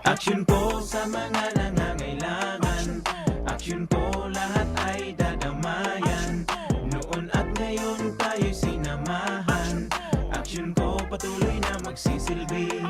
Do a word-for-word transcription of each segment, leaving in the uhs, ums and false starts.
Aksyon po sa mga nangangailangan. Aksyon po, lahat ay dadamayan. Noon at ngayon tayo'y sinamahan. Aksyon po, patuloy na magsisilbi.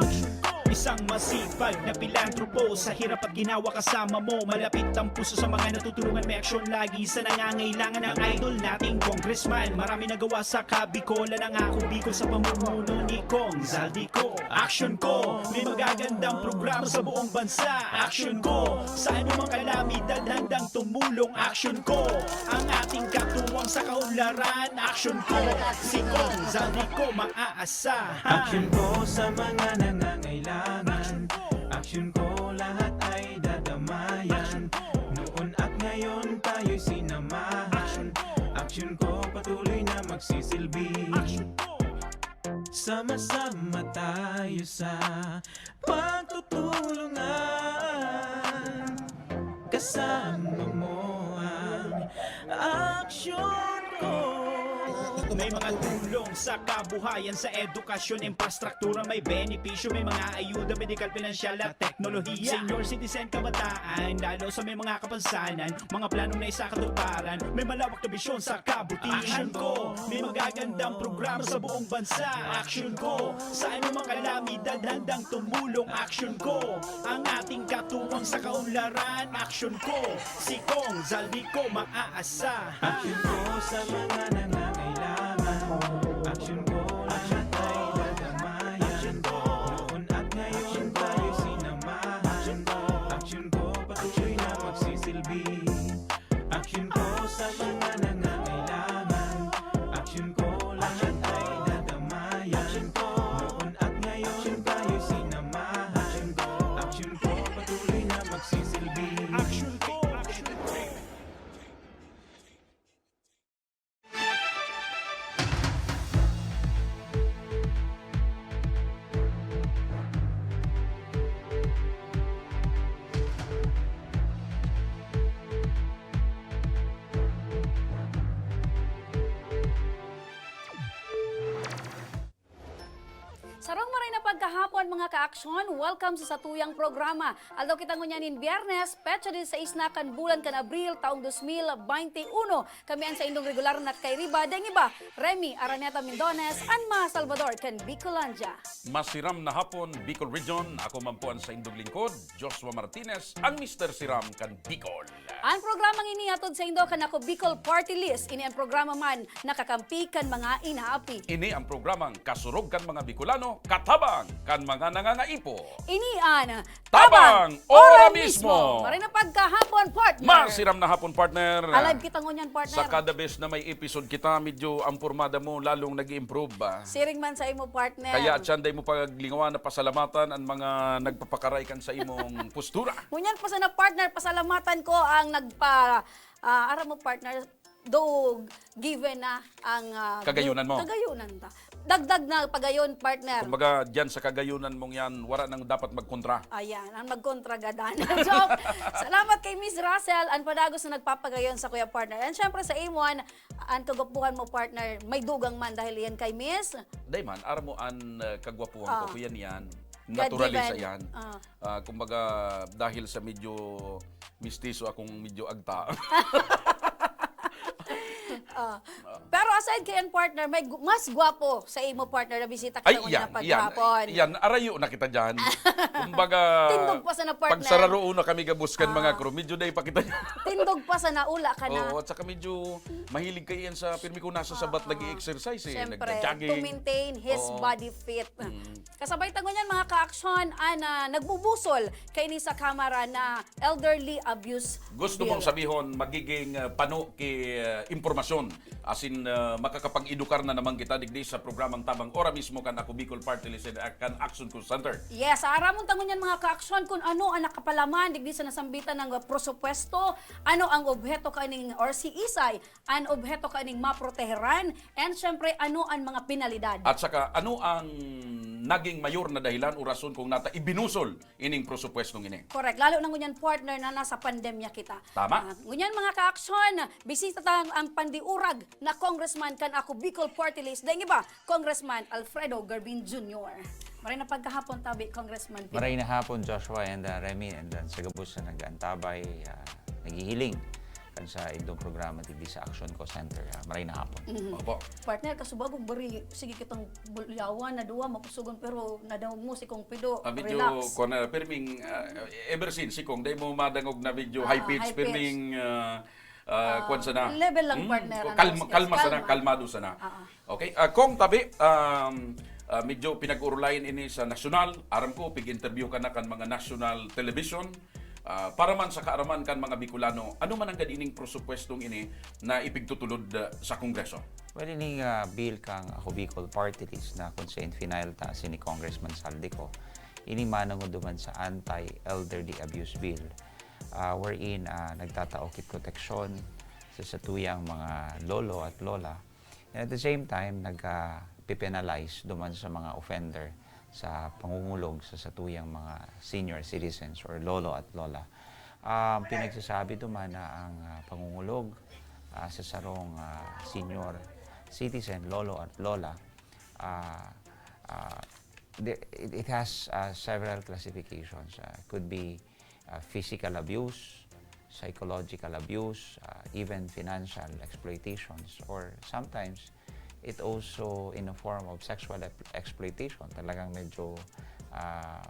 Isang masipag na pilantropo, sa hirap at ginawa kasama mo. Malapit ang puso sa mga natutulungan, may aksyon lagi sa nangangailangan. Ang idol nating congressman, marami nagawa sa Kabikolan. Ang ako Bicol sa pamumuno ni Cong Zaldy Co. Aksyon Co, may magagandang programa sa buong bansa. Aksyon Co, sa anumang kalamidad handang tumulong. Aksyon Co, ang ating katuwang sa kaunlaran. Aksyon Co, si Cong Zaldy Co maaasahan. Aksyon Co sa mga nangangailangan. Aksyon Co, lahat ay dadamayan. Noon at ngayon tayo'y sinamahan. Aksyon Co, patuloy na magsisilbi. Sama-sama tayo sa pagtutulungan. Kasama mo ang Aksyon Co. May mga tulong sa kabuhayan, sa edukasyon, infrastruktura, may benepisyo, may mga ayuda, medikal, pinansyal at teknolohiya. Senior citizen, kabataan, lalo sa may mga kapansanan, mga planong naisakatuparan, may malawak na bisyon sa kabutihan. Aksyon Co, may magagandang programa sa buong bansa. Aksyon Co, sa anumang kalamidad handang tumulong. Aksyon Co, ang ating katuwang sa kaunlaran. Aksyon Co, si Cong Zaldy Co maaasahan. Aksyon Co sa mga nangangailangan. Aksyon Co, lahat ay dadamayan. Noon at ngayon tayo sinamahan. Aksyon Co, patuloy na magsisilbi. Aksyon Co sa mga nangangailangan. Aksyon Co, lahat ay dadamayan. Noon at ngayon tayo sinamahan. Aksyon Co, patuloy na magsisilbi. Aksyon Co, Aksyon Co. Sarong maray na pagkahapon, mga kaaksyon. Welcome sa satuyang programa. Aldaw kita ngunyan nin Biyernes, petsa disisais na kan bulan kan Abril, taong dos mil baynte uno. Kami an saindong regular na kairiba, daing iba, Remy Araneta Mindones, an Ma Salvador kan Bicolandia. Masiram na hapon, Bicol Region. Ako man po an saindong lingkod, Joshua Martinez, ang Mister Siram kan Bicol. An programang ini hatod saindo kan Ako Bicol Party List. Ini an programa man na kakampi kan mga inaapi. Ini an programang kasurog kan mga Bicolano, katabang kan mga nangangaipo. Ini an Tabang Ora Mismo! Maray na pagkahapon, partner! Masiram na hapon, partner! Alive kita ngunyan, partner! Sa kada bes na may episode kita, medyo ang pormada mo lalong nag-i-improve ba? Siring man sa imo, partner. Kaya atyan, dai mo paglingawan na pasalamatan an mga nagpapakaray kan sa imong postura. Ngunyan pa sana, partner, pasalamatan ko ang nagpa-, ah, aram mo, partner, do given na ang, ah, Kagayunan mo. Kagayunan ta. Dagdag na pagayon, partner. Kumbaga, diyan sa kagayunan mong yan, wala nang dapat magkontra. Ayan, ang magkontra gadan. So, salamat kay Miss Russell, ang padagos na nagpapagayon sa kuya, partner. And syempre sa imo, an, an kagwapuhan mo, partner, may dugang man dahil iyan kay Miss. Dai man, aram mo an, uh, kagwapuhan ko, Ah. Kuya, niyan. God Naturalista given. Yan. Ah. Ah, kumbaga, dahil sa medyo mistiso akong medyo agta. Ah. Pero aside kay an partner, may gu-, mas gwapo sa imo, partner, na bisita kita Ay, ngunyan yan, na yan. Paghapon. Yan, arayo na kita dyan. Kumbaga, Tindog pa sana, partner. Pagsararo na kami gabos kan Ah. Mga crew, medyo dai pa kita dyan. Tindog pa sana, ula ka na. Oo, at saka medyo mahilig kayo yan sa pirmi ko nasa sabat Ah, nag-i-exercise eh, syempre, nagja-jogging. To maintain his Oo. Body fit. Mm. Kasabay ta ngunyan, mga kaaksyon, an, ah, nagbubusol kaini sa Kamara na Elderly Abuse Gusto Bill. Mong sabihon, magiging, ah, pano ki, ah, impormasyon, as in, ah, Makakapag-edukar na naman kita digdi sa programang Tabang Ora mismo kan Ako Bicol Party List and kan Action Call Center. Yes, aramon ta ngunyan, mga kaaksyon, kung ano ang nakapalaman digdi sa nasambitan ng, uh, presupuesto, ano ang obheto kaining or si Isay, ang obheto kaining maproteheran, and syempre ano ang mga penalidad. At saka, ano ang naging mayor na dahilan o rason kung nata ibinusol ining presupuestong ini? Correct. Lalo na ngunyan, partner, na nasa pandemya kita. Tama. Ah, ngunyan, mga kaaksyon, bisita ta ang pandiurag na congressman kan Ako Bicol Party List, daing iba, Congressman Alfredo Garbin Junior. Maray na pagkahapon tabi, Congressman Pino. Maray na hapon, Joshua and uh, Remy, and uh, sa gabos na nag-aantabay, uh, naghihiling kan sa indong programa digdi sa Action Call Center. Uh, maray na hapon. Opo. Partner, kasubagong bari, sige kitang bulyawan na duwa, makusugon, pero nadangog mo si Kong Pido. Ah, medyo, Relax. Kuwan na, pirming, ah, ever since, si Kong, dahil mo madangog na medyo Ah, high pitch, high pitch. pirming, ah, ah, Ah, kuwan sana. level lang, Hmm? partner, O, ano, kalma, yes, kalma sana, kalma. kalmado sana. Ah, ah. Okay, ah, Kong, tabi, um, ah, medyo pinag-urulayan ini sa nasyonal. Aram ko, pig-interview ka na kan mga national television. Ah, para man sa kaaraman kan mga Bicolano, ano man ang gadining presupuestong ini na ipigtutulod, ah, sa Kongreso? Well, ining uh, bill kang Ako Bicol Party List na kung sa final ta si ni Congressman Saldico, ini manangod duman sa Anti-Elderly Abuse Bill, uh, wherein uh, nagtatao kit proteksyon sa satuyang mga lolo at lola. And at the same time, nag-penalize duman sa mga offender sa pangungulog sa satuyang mga senior citizens or lolo at lola. Um, pinagsasabi duman na ang uh, pangungulog uh, sa sarong uh, senior citizen, lolo at lola, uh, uh, the- it, it has uh, several classifications. Uh, could be uh, physical abuse, psychological abuse, uh, even financial exploitations, or sometimes it also in a form of sexual ep- exploitation. Talagang medyo uh,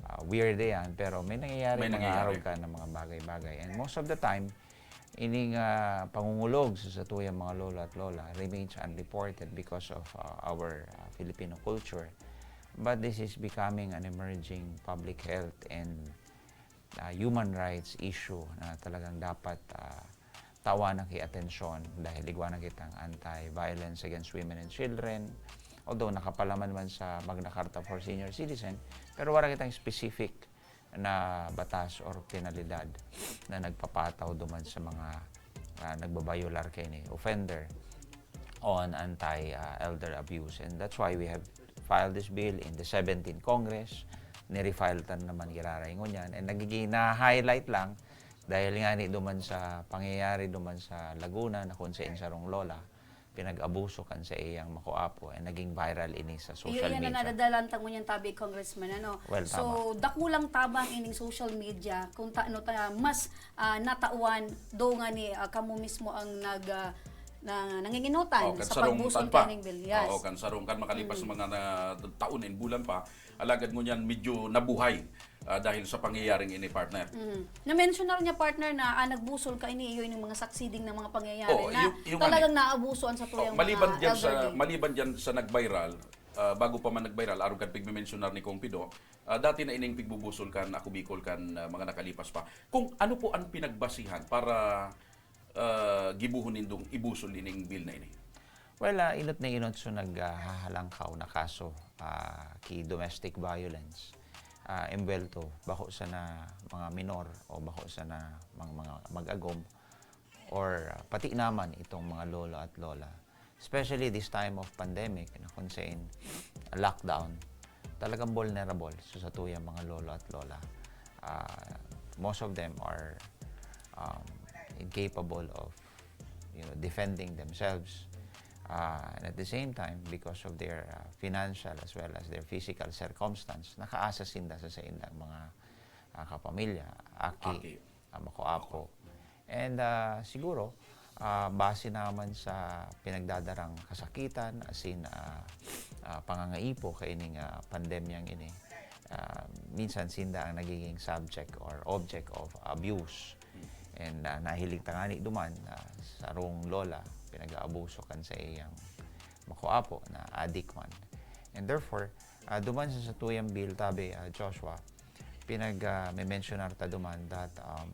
uh, weird yan, pero may nangyayari May mga nangyayari. arog ka ng mga bagay-bagay. And most of the time, ining uh, pangungulog sa satuyang mga lolo at lola remains unreported because of uh, our uh, Filipino culture. But this is becoming an emerging public health and uh, human rights issue na talagang dapat uh, tawanan ki atensyon dahil igwa na kitang anti-violence against women and children. Although nakapalaman man sa Magna Carta for Senior Citizen, pero wala kitang specific na batas or penalidad na nagpapataw duman sa mga uh, nagbabayolar kay ni offender on anti-elder abuse. And that's why we have filed this bill in the seventeenth Congress. Nirefile tan naman giraray ngunyan. And nagiging na-highlight lang dahil nga ni duman sa pangyayari duman sa Laguna na kung sa insarong lola, pinag-abuso kan sa iyang makuapo and naging viral ini sa social Iyo, iyan media. Na nadadalan ta ngunyan tabi, Congressman, ano? Well, So, dakulang tabang ining social media kung ta, ano, ta, mas ah, natawan do nga ni ah, kamo mismo ang nag ah, na nanginginutan Oh, kan sa sarong pagbusol tan pa. Kaning bill. Yes. Oo, kan sarong kan makalipas mga na, taon and bulan pa, alagad ngunyan medyo nabuhay ah, dahil sa pangyayaring ini, partner. Mm. Na-mention na rin niya, partner, na ah, nagbusol ka ini iyo ining mga succeeding na mga pangyayari Oo, na yung- yung talagang ano, naabuso ang sa Oh, tuyang maliban mga diyan sa elderly. Maliban diyan sa nag-viral, ah, bago pa man nag-viral, arog kan pigme-mensionar ni Kong Pido, ah, dati na ining pigbubusol kan Ako Bicol kan ah, mga nakalipas pa. Kung ano po ang pinagbasihan para ah, gibohon nindong ibusol ining bill na ini? Well, ah, inot na inot so naghahalangkaw na kaso ah, ki domestic violence, ah, embwelto bako sana mga minor o bako sana mga, mga mag-agom or ah, pati naman itong mga lolo at lola. Especially this time of pandemic, na kung sa in lockdown, talagang vulnerable sa satuyang mga lolo at lola. Ah, most of them are um, incapable of you know, defending themselves. Ah, and at the same time, because of their ah, financial as well as their physical circumstance, nakaasa sinda sa saindang mga ah, kapamilya, aki, Aki. ah, makuapo. And ah, siguro, ah, base naman sa pinagdadarang kasakitan, as in, ah, ah, pangangaipo kaining ah, pandemyang ini, ah, minsan sinda ang nagiging subject or object of abuse. And ah, nahiling tangani duman na sarong lola, pinag-aabuso kan sa iyang makuapo na adik man. And therefore, ah, duman sa satuyang bill, tabi, ah, Joshua, pinag ah, may mentionar ta duman that um,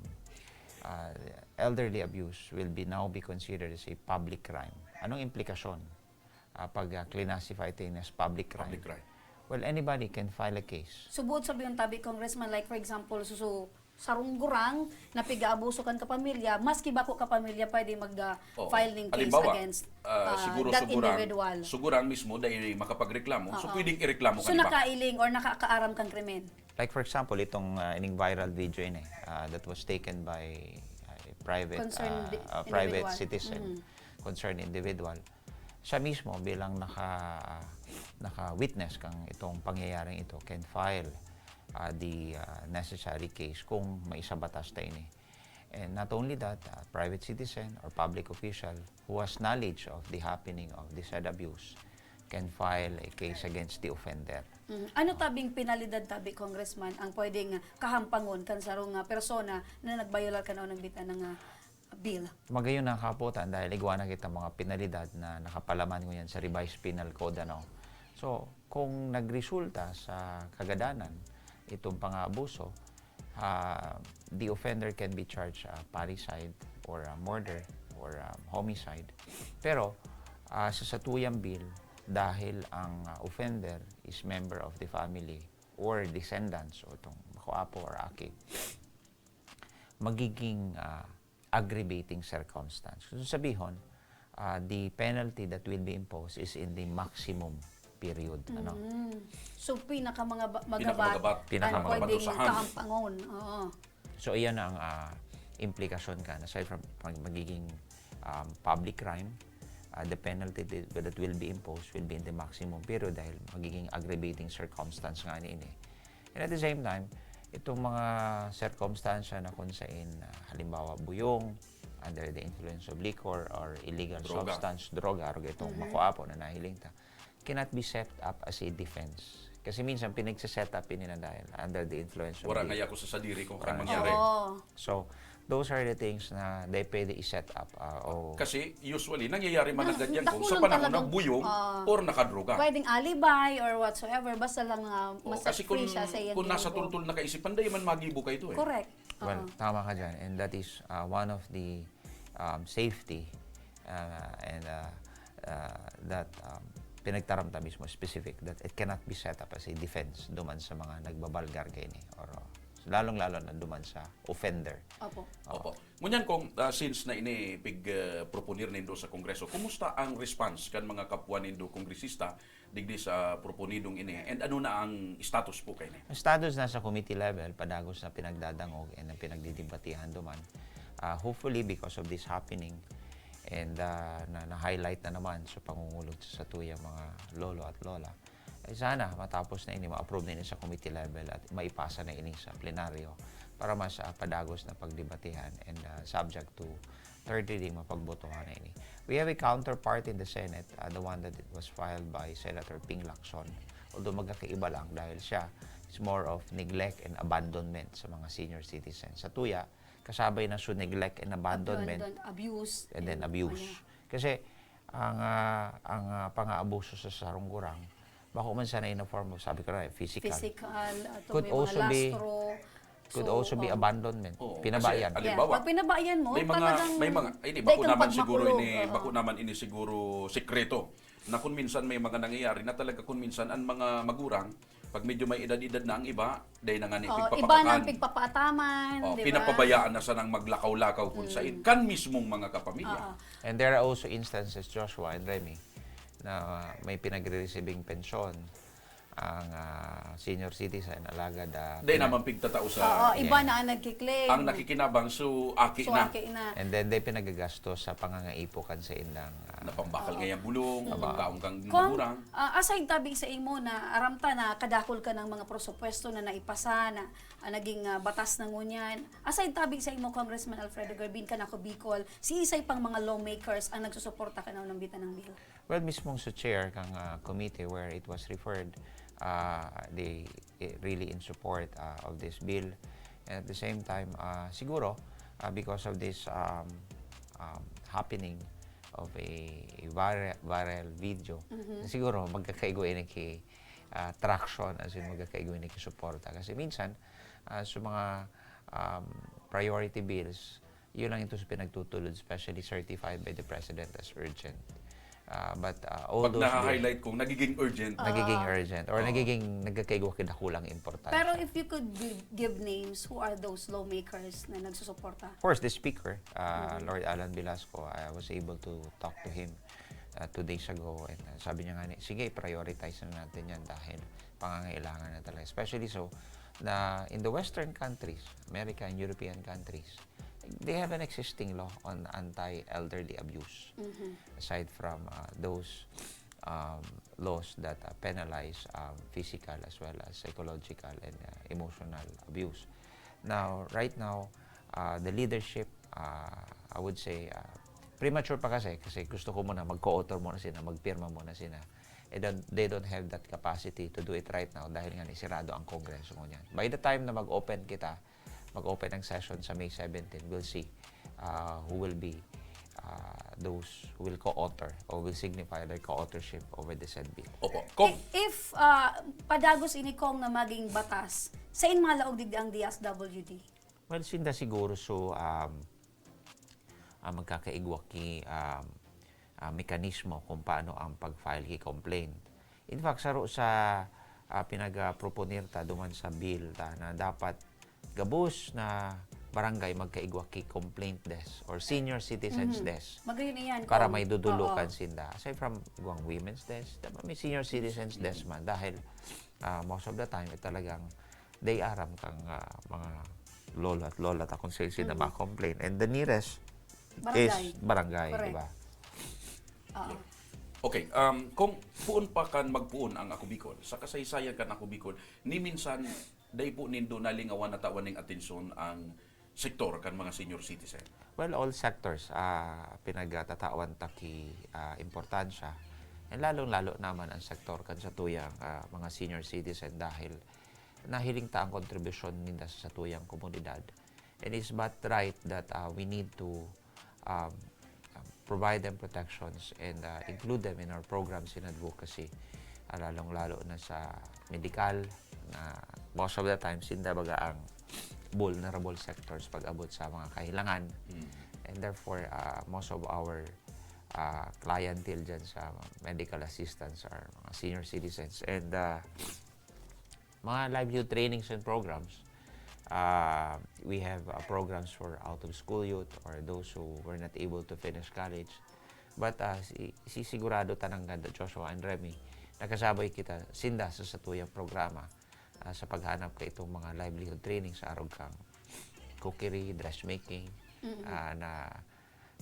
ah, elderly abuse will be now be considered as a public crime. anong implikasyon ah, pag ah, classify tayo as public crime? Public crime. Well, anybody can file a case. So, buot sabi yung tabi, Congressman, like for example, susu, sarong gurang na piga-abuso kan kapamilya, maski bako kapamilya pwede mag-file Oo. ning case Halimbawa, against ah, ah, siguro that sugurang, individual. sugurang mismo dahil makapagreklamo, so Oo. pwedeng ireklamo So, ka, di ba? nakailing or nakakaaram kang krimen. Like for example, itong ah, ining viral video ini ah, that was taken by ah, a private Concerned ah, di- ah, private individual. citizen, Mhm. concerned individual. Siya mismo bilang naka naka-witness kang itong pangyayaring ito can file ah, the ah, necessary case kung may sa batas ta ini. And not only that, ah, private citizen or public official who has knowledge of the happening of the said abuse can file a case against the offender. Mhm. Ano tabing penalidad tabi, Congressman, ang pwedeng kahampangon kan sarong ah, persona na nagbayolar kan unang bita ng ah, bill? Magayon na kaputan dahil igwa na kita mga penalidad na nakapalaman ngunyan sa Revised Penal Code, ano. So, kung nagresulta sa kagadanan itong pangaabuso, ah, the offender can be charged ah, parricide or ah, murder or ah, homicide. Pero ah, sa satuyang bill, dahil ang ah, offender is member of the family or descendants o itong bako apo or aki, magiging ah, aggravating circumstance. So sabihon, ah, the penalty that will be imposed is in the maximum period. Ano? Mm. So, pinaka mga ba- Pinakamagabat. magabat, Pinakamagabat. ang pwedeng Kadusahan. kahampangon. Oo. So iyan na ang ah, implikasyon kan. Aside from pag- magiging um, public crime, ah, the penalty that, that will be imposed will be in the maximum period dahil magiging aggravating circumstance nga ni ini. And at the same time, itong mga circumstansya na kung sain, ah, halimbawa, buyong, under the influence of liquor or illegal Droga. Substance, droga, or itong makuapo na nahiling ta, cannot be set up as a defense. Kasi minsan, pinagsiset up ini na dahil under the influence of Wala liquor. Ngaya ako sa sadiri kung Wala kaya na mangyari. Oo. So, those are the things na they pwede i-set up. ah, o Kasi usually, nangyayari man Na- agad yan kung sa dakulang panahon na talagang, buyong ah, or nakadroga. Pwedeng alibi or whatsoever, basta lang uh, O, mas kasi kung, free siya sa iyang kung nasa ginubo. Tultol na kaisipan, dahil man magibo ka ito eh. Correct. Well, Oo. tama ka dyan. And that is uh, one of the um, safety uh, and uh, uh, that um, pinagtaram ta mismo specific that it cannot be set up as a defense duman sa mga nagbabalgar kaini or uh, lalong-lalo na duman sa offender. Opo. Opo. Ngunyan kung ah, since na ini pig ah, proponir nindo sa Kongreso, kumusta ang response kan mga kapwa nindo kongresista digdi sa proponidong ini? And ano na ang status po kaini? Ang status na sa committee level, padagos na pinagdadangog and na pinagdidibatihan duman. Ah, hopefully, because of this happening, and ah, na, na-highlight na naman sa pangungulog sa satuyang mga lolo at lola, ay sana matapos na ini, ma-approve na ini sa committee level at maipasa na ini sa plenaryo para mas ah, padagos na pagdebatihan and ah, subject to third reading, mapagbotohan na ini. We have a counterpart in the Senate, ah, the one that was filed by Senator Ping Lacson. Although magkakaiba lang dahil siya is more of neglect and abandonment sa mga senior citizens. Sa tuya, kasabay na su neglect and abandonment Abandon, abuse. and then and- abuse. Ayan. Kasi ang ah, ang ah, pangaabuso sa sarong gurang, bako man sana in a form of, sabi ko na, physical. Physical, ato Could may also mga be- lastro. Could So, also be oh. abandonment. Oo, Pinabayaan. kasi, halimbawa, Pag pinabayaan mo, may mga, talagang may mga, hindi, dahil bako kang naman siguro pagmakulong, ini, oo. Bako naman ini siguro sekreto na kung minsan may mga nangyayari na talaga kung minsan ang mga magurang, pag medyo may edad-edad na ang iba, dahil na nga ni Oh, iba pigpapakakan. nang pigpapaataman, Oh, di ba? Pinapabayaan na sanang maglakaw-lakaw kung sain. Kan mismong mga kapamilya. Oo. And there are also instances, Joshua and Remy, na may pinagre-receiving pensyon ang ah, senior citizen, alagad ah, Dahil pina- naman pigtatao sa... Oo, iba Yeah. na ang nagkiklaim. Ang nakikinabang, so aki So, na. aki na. And then they pinagagastos sa pangangaipo kan sa indang ah, Napambakal nga yung bulong, Oo. pagkaon kang Kung, magurang. ah, aside tabi sa imo na aram ta na kadakol ka ng mga presupuesto na naipasa na ah, naging ah, batas na ngunyan. Aside tabi sa imo, Congressman Alfredo Garbin, kan ako Bicol, si isay pang mga lawmakers ang nagsusuporta kan unang bita ng bill? Well, mismong sa chair kang ah, committee where it was referred, ah, they eh, really in support ah, of this bill. And at the same time, ah, siguro, ah, because of this um, um, happening of a, a viral, viral video, siguro magkakaigwa ini ki ah, traction, as in magkakaigwa ini ki suporta. Kasi minsan, ah, sa mga um, priority bills, yun lang ito sa pinagtutulod, especially certified by the President as urgent. Ah, but uh, all Pag those naha-highlight kong nagiging urgent. Nagiging urgent or Oo. nagiging nagkakaigwa kadakulang importansya. Pero if you could give, give names, who are those lawmakers na nagsusuporta? Of course, the speaker, uh, Lord Alan Velasco, I was able to talk to him uh, two days ago and uh, sabi niya nga, ni, sige, prioritize na natin yan dahil pangangailangan na talaga. Especially so, na in the Western countries, America and European countries, they have an existing law on anti-elderly abuse. Aside from uh, those um, laws that uh, penalize um, physical as well as psychological and uh, emotional abuse. Now, right now, uh, the leadership, uh, I would say, uh, premature pa kasi, kasi gusto ko muna mag-co-author muna sila, magpirma muna sila. And then, they don't have that capacity to do it right now dahil nga ni sirado ang Kongreso ngunyan. By the time na mag-open kita, mag-open ang session sa May seventeen, we'll see uh, who will be uh, those who will co-author or will signify their co-authorship over the said bill. Opo. Kong, If uh, padagos ini kong na maging batas, sain malaog digdi ang D S W D? Well, sinda siguro so um, ang magkakaigwa ki um, ah, mekanismo kung paano ang pag-file ki complaint. In fact, saro sa ah, pinag-proponer ta duman sa bill ta na dapat gabos na barangay magkaigwa ki complaint desk or senior citizens desk Magayon iyan. para Kong. may dudulukan Oo. sinda. Aside from igwang women's desk, dapat may senior citizens desk man dahil ah, most of the time eh, talagang they aram kang ah, mga lolo at lola ta kung sino sila ma-complain. And the nearest Barangay. is barangay, Correct. di ba? Oo. Okay, um, kung puon pa kan magpuon ang Ako Bicol, sa kasaysayan kan Ako Bicol, ni minsan, dai po nindo nalingawan na tawan ning atensyon ang sektor kan mga senior citizen. Well, all sectors ah pinagtatatawan ta ki ah, importansya. And lalong-lalo naman ang sektor kan satuyang ah, mga senior citizen dahil nahiling ta ang kontribusyon ninda sa satuyang komunidad. And it's but right that ah, we need to um, um, provide them protections and uh, include them in our programs in advocacy, uh, lalong-lalo na sa medical, na most of the time, sinda baga ang vulnerable sectors pag-abot sa mga kahilangan. And therefore, uh, most of our uh, clientele dyan sa medical assistance are mga senior citizens. And uh, mga livelihood trainings and programs. Uh, we have uh, programs for out-of-school youth or those who were not able to finish college. But uh, si, si sigurado tanang ganda, Joshua and Remy, nakasabay kita sinda sa satuyang programa uh, sa paghanap ka itong mga livelihood training sa arog kang cookery, dressmaking, uh, na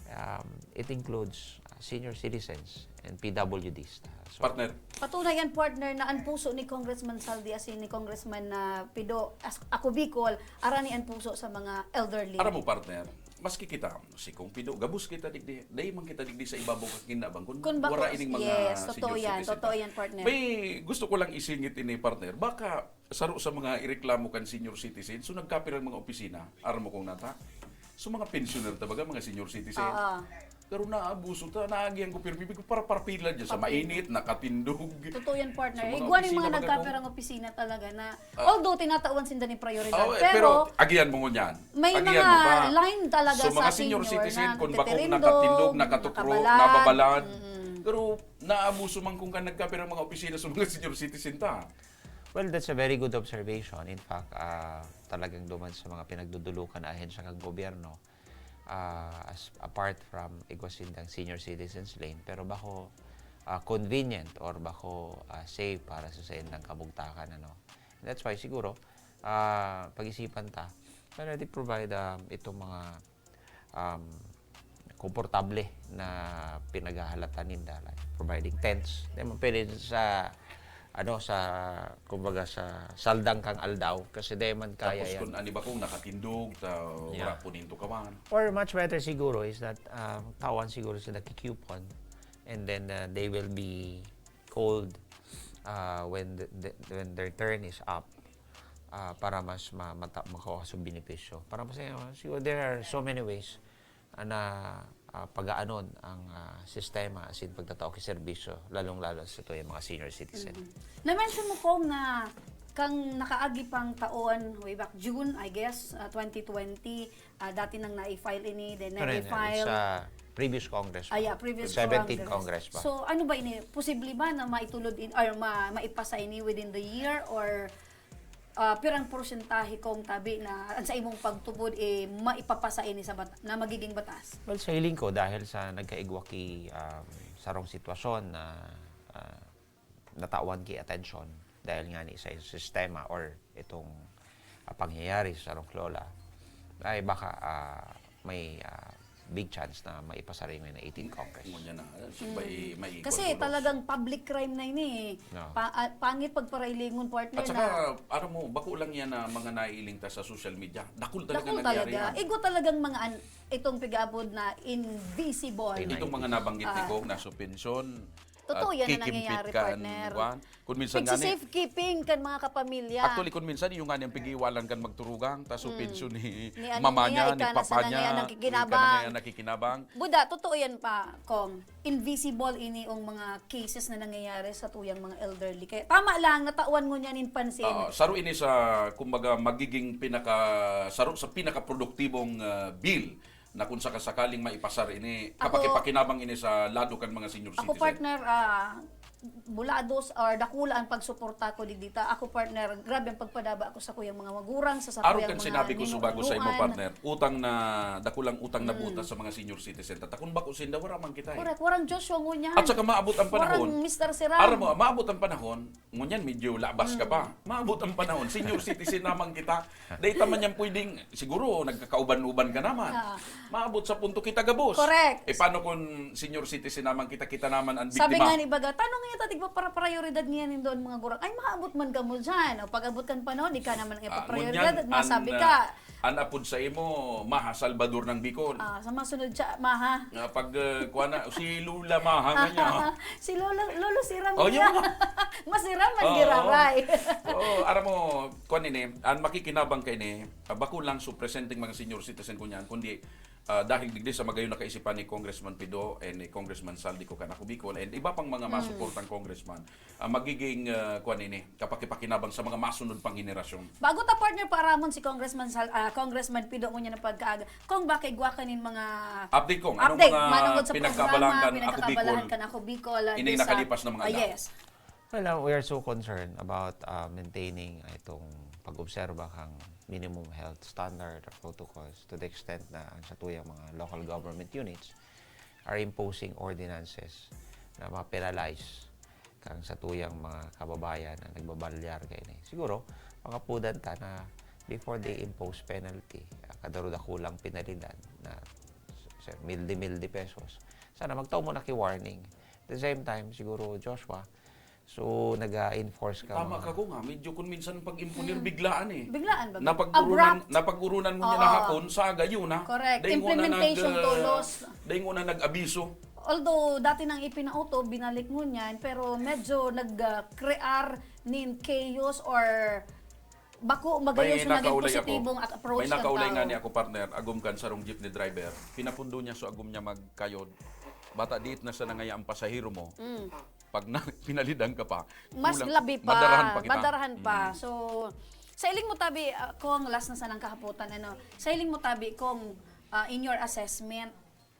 um, it includes uh, senior citizens and P W Ds. So, Partner, Patunay yan, partner, na ang puso ni Congressman Saldi asin ni Congressman na Pido, as, Ako Bicol, arani ang puso sa mga elderly. Aram mo, partner, maski kita, si Kong Pido, gabos kita digdi, dai man kita digdi sa ibabaw kakinabang kun Kun bakos, wara ining mga yes, senior totoo yan, citizen. Totoo yan, partner. May gusto ko lang isingit ini, partner. Baka saro sa mga ireklamo kan senior citizen, so nagkapirang mga opisina, aram mo kung nata? So mga pensioner ta baga, mga senior citizen. Oo. Pero naabuso ta, naagihan ko pirmi, para parpila dyan sa Papila. Mainit, nakatindog. Totoo yan, partner. Sa mga Igwa ning opisina mga baga nagkapirang opisina talaga na, although tinatawan sinda ni prioridad, Oh, eh, pero, pero agihan mo ngunyan. may Agihan mga mo pa. Line talaga So, sa mga senior senior citizen, na kung bakong nagtitirindog, nakatindog, nakatukro, nakabalad. nababalad. Mm. Pero naabuso man kung kan nagkapirang mga opisina sa mga senior citizen ta. Well, that's a very good observation. In fact, ah, talagang duman sa mga pinagdudulukan na ahensya ng gobyerno, ah, as, apart from igwa sindang senior citizens lane, pero bako ah, convenient or bako ah, safe para sa saindang kabugtakan. Ano? That's why siguro, ah, pag-isipan ta, para di provide um, itong mga um, komportable na pinaghahalatan ninda, like providing tents. Di man pwede sa ano sa kumbaga sa saldang kang aldaw kasi di man kaya Tapos yan. Kung ani ba kung nakatindog, ta, wala Yeah. po ninto kawan. Or much better siguro is that um, tawan siguro sa nagki-coupon and then uh, they will be called uh, when the, the- when their turn is up uh, para mas ma, mata, makuha sa benepisyo. Para mas siguro there are so many ways uh, na uh, pagaanon ang uh, sistema asin pagtatao ki serbisyo lalong-lalo sa tuyang mga senior citizen. Na-mention mo, Kong, na kang nakaagi pang taon, way back June, I guess, ah, twenty twenty, ah, dati nang na-file ini, then Pero yun, na-file. it's, uh, Previous Congress pa. Ah, yeah, previous Seventeen Congress. Congress pa. So, ano ba ini? Posible ba na maitulod in, or ma, maipasa ini within the year, or ah, pirang porsyentahe kung tabi na ang sa imong pagtubod eh maipapasa ini sa bat- na magiging batas? Well, sa hiling ko, dahil sa nagkaigwa ki um, sarong sitwasyon na ah, natawan ki atensyon dahil nga ni sa sistema or itong ah, pangyayari sa sarong lola, ay baka ah, may ah, big chance na maipasa rin ngayon na eighteenth Congress. Ngunyan na. So, may, may equal Kasi to loss. Talagang public crime na ini eh. No. Pa, ah, pangit pagparailingon, partner, At saka, na aram mo, bako lang yan na mga naiiling ta sa social media. Dakul talaga dakul nangyari talaga. yan. Igo talagang mga an, itong pig-abod na invisible. Pinay- Itong mga nabanggit ni Ah. Kong na suspensyon, Totoo at yan na kikimpit nangyayari, ka, partner. Kwan. Kung minsan nga ni, Pigsi-safekeeping kan mga kapamilya. Actually, kung minsan, yung nga niyang pigiwalan kan magturugang, ta so pensyon ni, Ni ano mama niya, niya, ni ika na papa sana niya, yan ika na nakikinabang. yan nakikinabang. Buda, totoo yan pa, Kong. Invisible ini ang mga cases na nangyayari sa tuyang mga elderly. Kaya tama lang, natawan mo niyan in pansin. Oo, saro ini sa, kumbaga, magiging pinaka, saro sa pinakaproduktibong ah, bill na kung sakasakaling maipasar ini, Ako- kapakipakinabang ini sa lado kan mga senior Ako, citizen. Partner, ah, bulados or dakula ang pagsuporta ko digdi ta. Ako, partner, grabe ang pagpadaba ko sa kuyang mga magurang, sa, sa Aro kuyang kan mga sinabi ko subago sa imo, ninuunuan. Partner, utang na, dakulang utang na Mm. buta sa mga senior citizen. Tata, kung bako sinda, wara man kita eh. Correct. Warang Joshua ngunyan. At saka maabot ang Warang panahon, Mister Siram. Aram mo, maabot ang panahon, ngunyan medyo labas ka pa. Maabot ang panahon, senior citizen naman kita. Dahil ta man yan pwedeng, siguro, nagkakauban-uban ka naman. Ah. Maabot sa punto kita gabos. Correct. E paano kung senior citizen naman kita, kita naman ang Sabi biktima? nga ni Baga, tanong nga ta, tigpa para prioridad ngayon yung doon mga gurang. Ay, maabot man ka mo dyan. O, pag-abot kan panahon, di ka naman ang Ah, ipaprioridad. ngunyan, At masabi an, ka. ah, an apod sa imo, Maha Salvador ng Bicol. Ah, sa masunod siya, Maha. Nga pag, ah, kuha na, si Lula Maha nga niya. Si Lolo, Lolo Siram Oh, niya. yun. Masiram ang Oo. giraray. Oo, aram mo, kuan ini, ang makikinabang kay ni, ah, bako lang so presenteng mga senior citizen ko niyan, kundi ah, dahil digdi sa magayon na kaisipan ni Congressman Pido and ni Congressman Saldi ko kan Ako Bicol and iba pang mga masuportang congressman, ah, magiging ah, kuan ini, kapakipakinabang sa mga masunod pang henerasyon. Bago ta, partner, paaramon si Congressman Sal, ah, Congressman Pido ngunyan ang pagkaaga. Kung bakit igwa ka nin mga Update, Kong, anong update, mga manungod sa pinagkaabalahan programa, kan Ako pinagkakaabalahan Bicol kan Ako Bicol, ah, ining this, ah, nakalipas na mga ah, adlaw? Yes. Well, uh, we are so concerned about uh, maintaining uh, itong pag-obserba kang minimum health standard or protocols to the extent na ang satuyang mga local government units are imposing ordinances na ma-penalize kang satuyang mga kababayan na nagbabalyar kaini. Siguro, makapudan ta na before they impose penalty, uh, kadarudakulang penalidad na s- milde-milde pesos, sana magtao mo na ki warning. At the same time, siguro, Joshua, so nag-enforce ka Tama mga ka, Kong, ha? Medyo kung minsan pag-imponer, biglaan eh. Biglaan ba? Napag-urunan, Abrupt. napag-urunan mo niya Oo. na hapon, sa gayon na. Correct. Dahil mo na Implementation nag, ah, tulos. Dahil mo na nag-abiso. Although dati nang ipinauto, binalik ngunyan, pero medyo nag-crear nin chaos or bako magayon May sa naging nakaulay positibong ako. At approach May ng nakaulay tao. Nga ni ako, partner, agom kan sarong jeepney driver. Pinapundo niya so agom niya magkayod. Bata diit na siya nangaya ang pasahero mo. Mm. Pag na, pinalidan ka pa, Mas kulang- labi pa. Madarahan pa kita. Madarahan pa. Mm. So, sa iling mo tabi, uh, kung last na sanang kahapotan, ano, sa iling mo tabi, kung uh, in your assessment,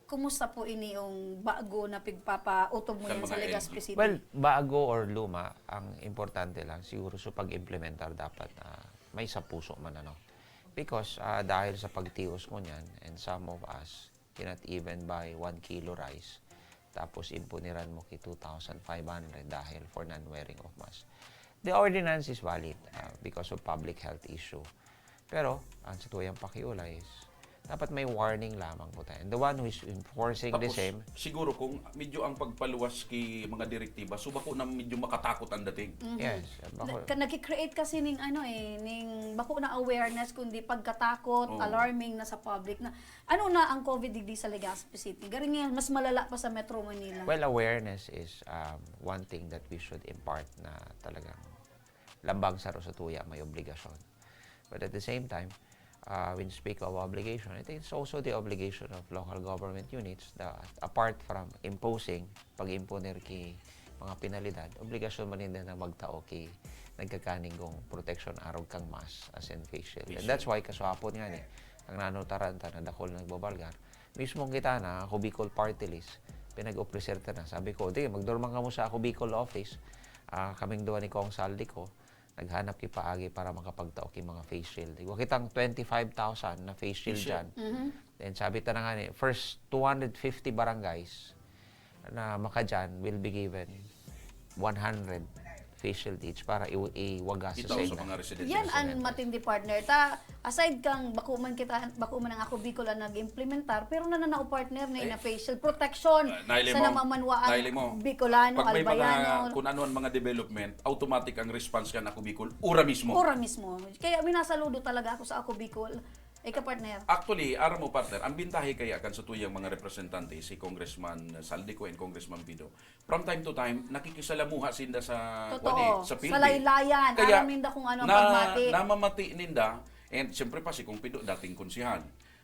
kumusta po ini yung bago na pigpapautob mo Kan yan sa mga Legazpi L G. City? Well, bago or luma, ang importante lang siguro sa pag-implementar dapat ah, may sa puso man ano. Because ah, dahil sa pagtios mo niyan, and some of us cannot even buy one kilo rice, tapos impuniran mo ki two thousand five hundred dahil for non-wearing of mask. The ordinance is valid ah, because of public health issue. Pero, ang sa tuyang pakiulay is, dapat may warning lamang po tayo. And the one who is enforcing the Tapos, same, siguro kung medyo ang pagpaluwas ki mga direktiba, so bako na medyo makatakot ang dating. Mhm. yes. Bako, Na, ka, nagki-create kasi ning ano eh, ning bako na awareness kundi pagkatakot, Oo. Alarming na sa public na ano na ang COVID digdi sa Legazpi City. Garing nga mas malala pa sa Metro Manila. Well, awareness is um, one thing that we should impart na talagang lambang saro sa tuya, may obligasyon. But at the same time, uh, when you speak of obligation, I think it's also the obligation of local government units that apart from imposing, pag-imponer ki mga penalidad, obligasyon man ninda na magtao ki nagkakaning kong protection arog kang mask as in face shield. And that's why kaswapon nga ni, ang nanutaran ta na dakul na nagbabalgar, Mismong kita na, Ako Bicol Party List, pinag-ofrecer ta na. Sabi ko, "Di, magdorman kamo sa Ako Bicol office." Ah, kaming duwa ni Cong Zaldy Co, naghanap ki paagi para makapagtao ki mga face shield. Igwa kitang twenty-five thousand na face shield Face shield. dyan. Mhm. Then sabi ta na nga ni, first two hundred fifty barangays na makadyan will be given one hundred face shield each para i-, iwagas sa Itaw sa senda. mga residente Yan sa ang Senate. matindi, partner. Ta, aside kang bako man kita, bako man ang Ako Bicol ang nag-implementar, pero nananao, partner, na Eh, na facial protection ah, naili sa mo, namamanwaang naili mo. Bicolano, Pag may mga, Albayano. kung ano ang mga development, automatic ang response kan Ako Bicol, ura mismo. Ura mismo. Kaya minasaludo talaga ako sa Ako Bicol. Ika, partner. Actually, aram mo, partner, ang bintahe kaya kan sa tuyang mga representante, si Congressman Zaldy Co and Congressman Pido, from time to time, nakikisalamuha sinda sa, Totoo. kuwan eh, sa Sa field eh. laylayan. Kaya, Aram ninda kung ano ang na, pagmati. namamati ninda, and siyempre pa si Kong Pido, dating konsehal.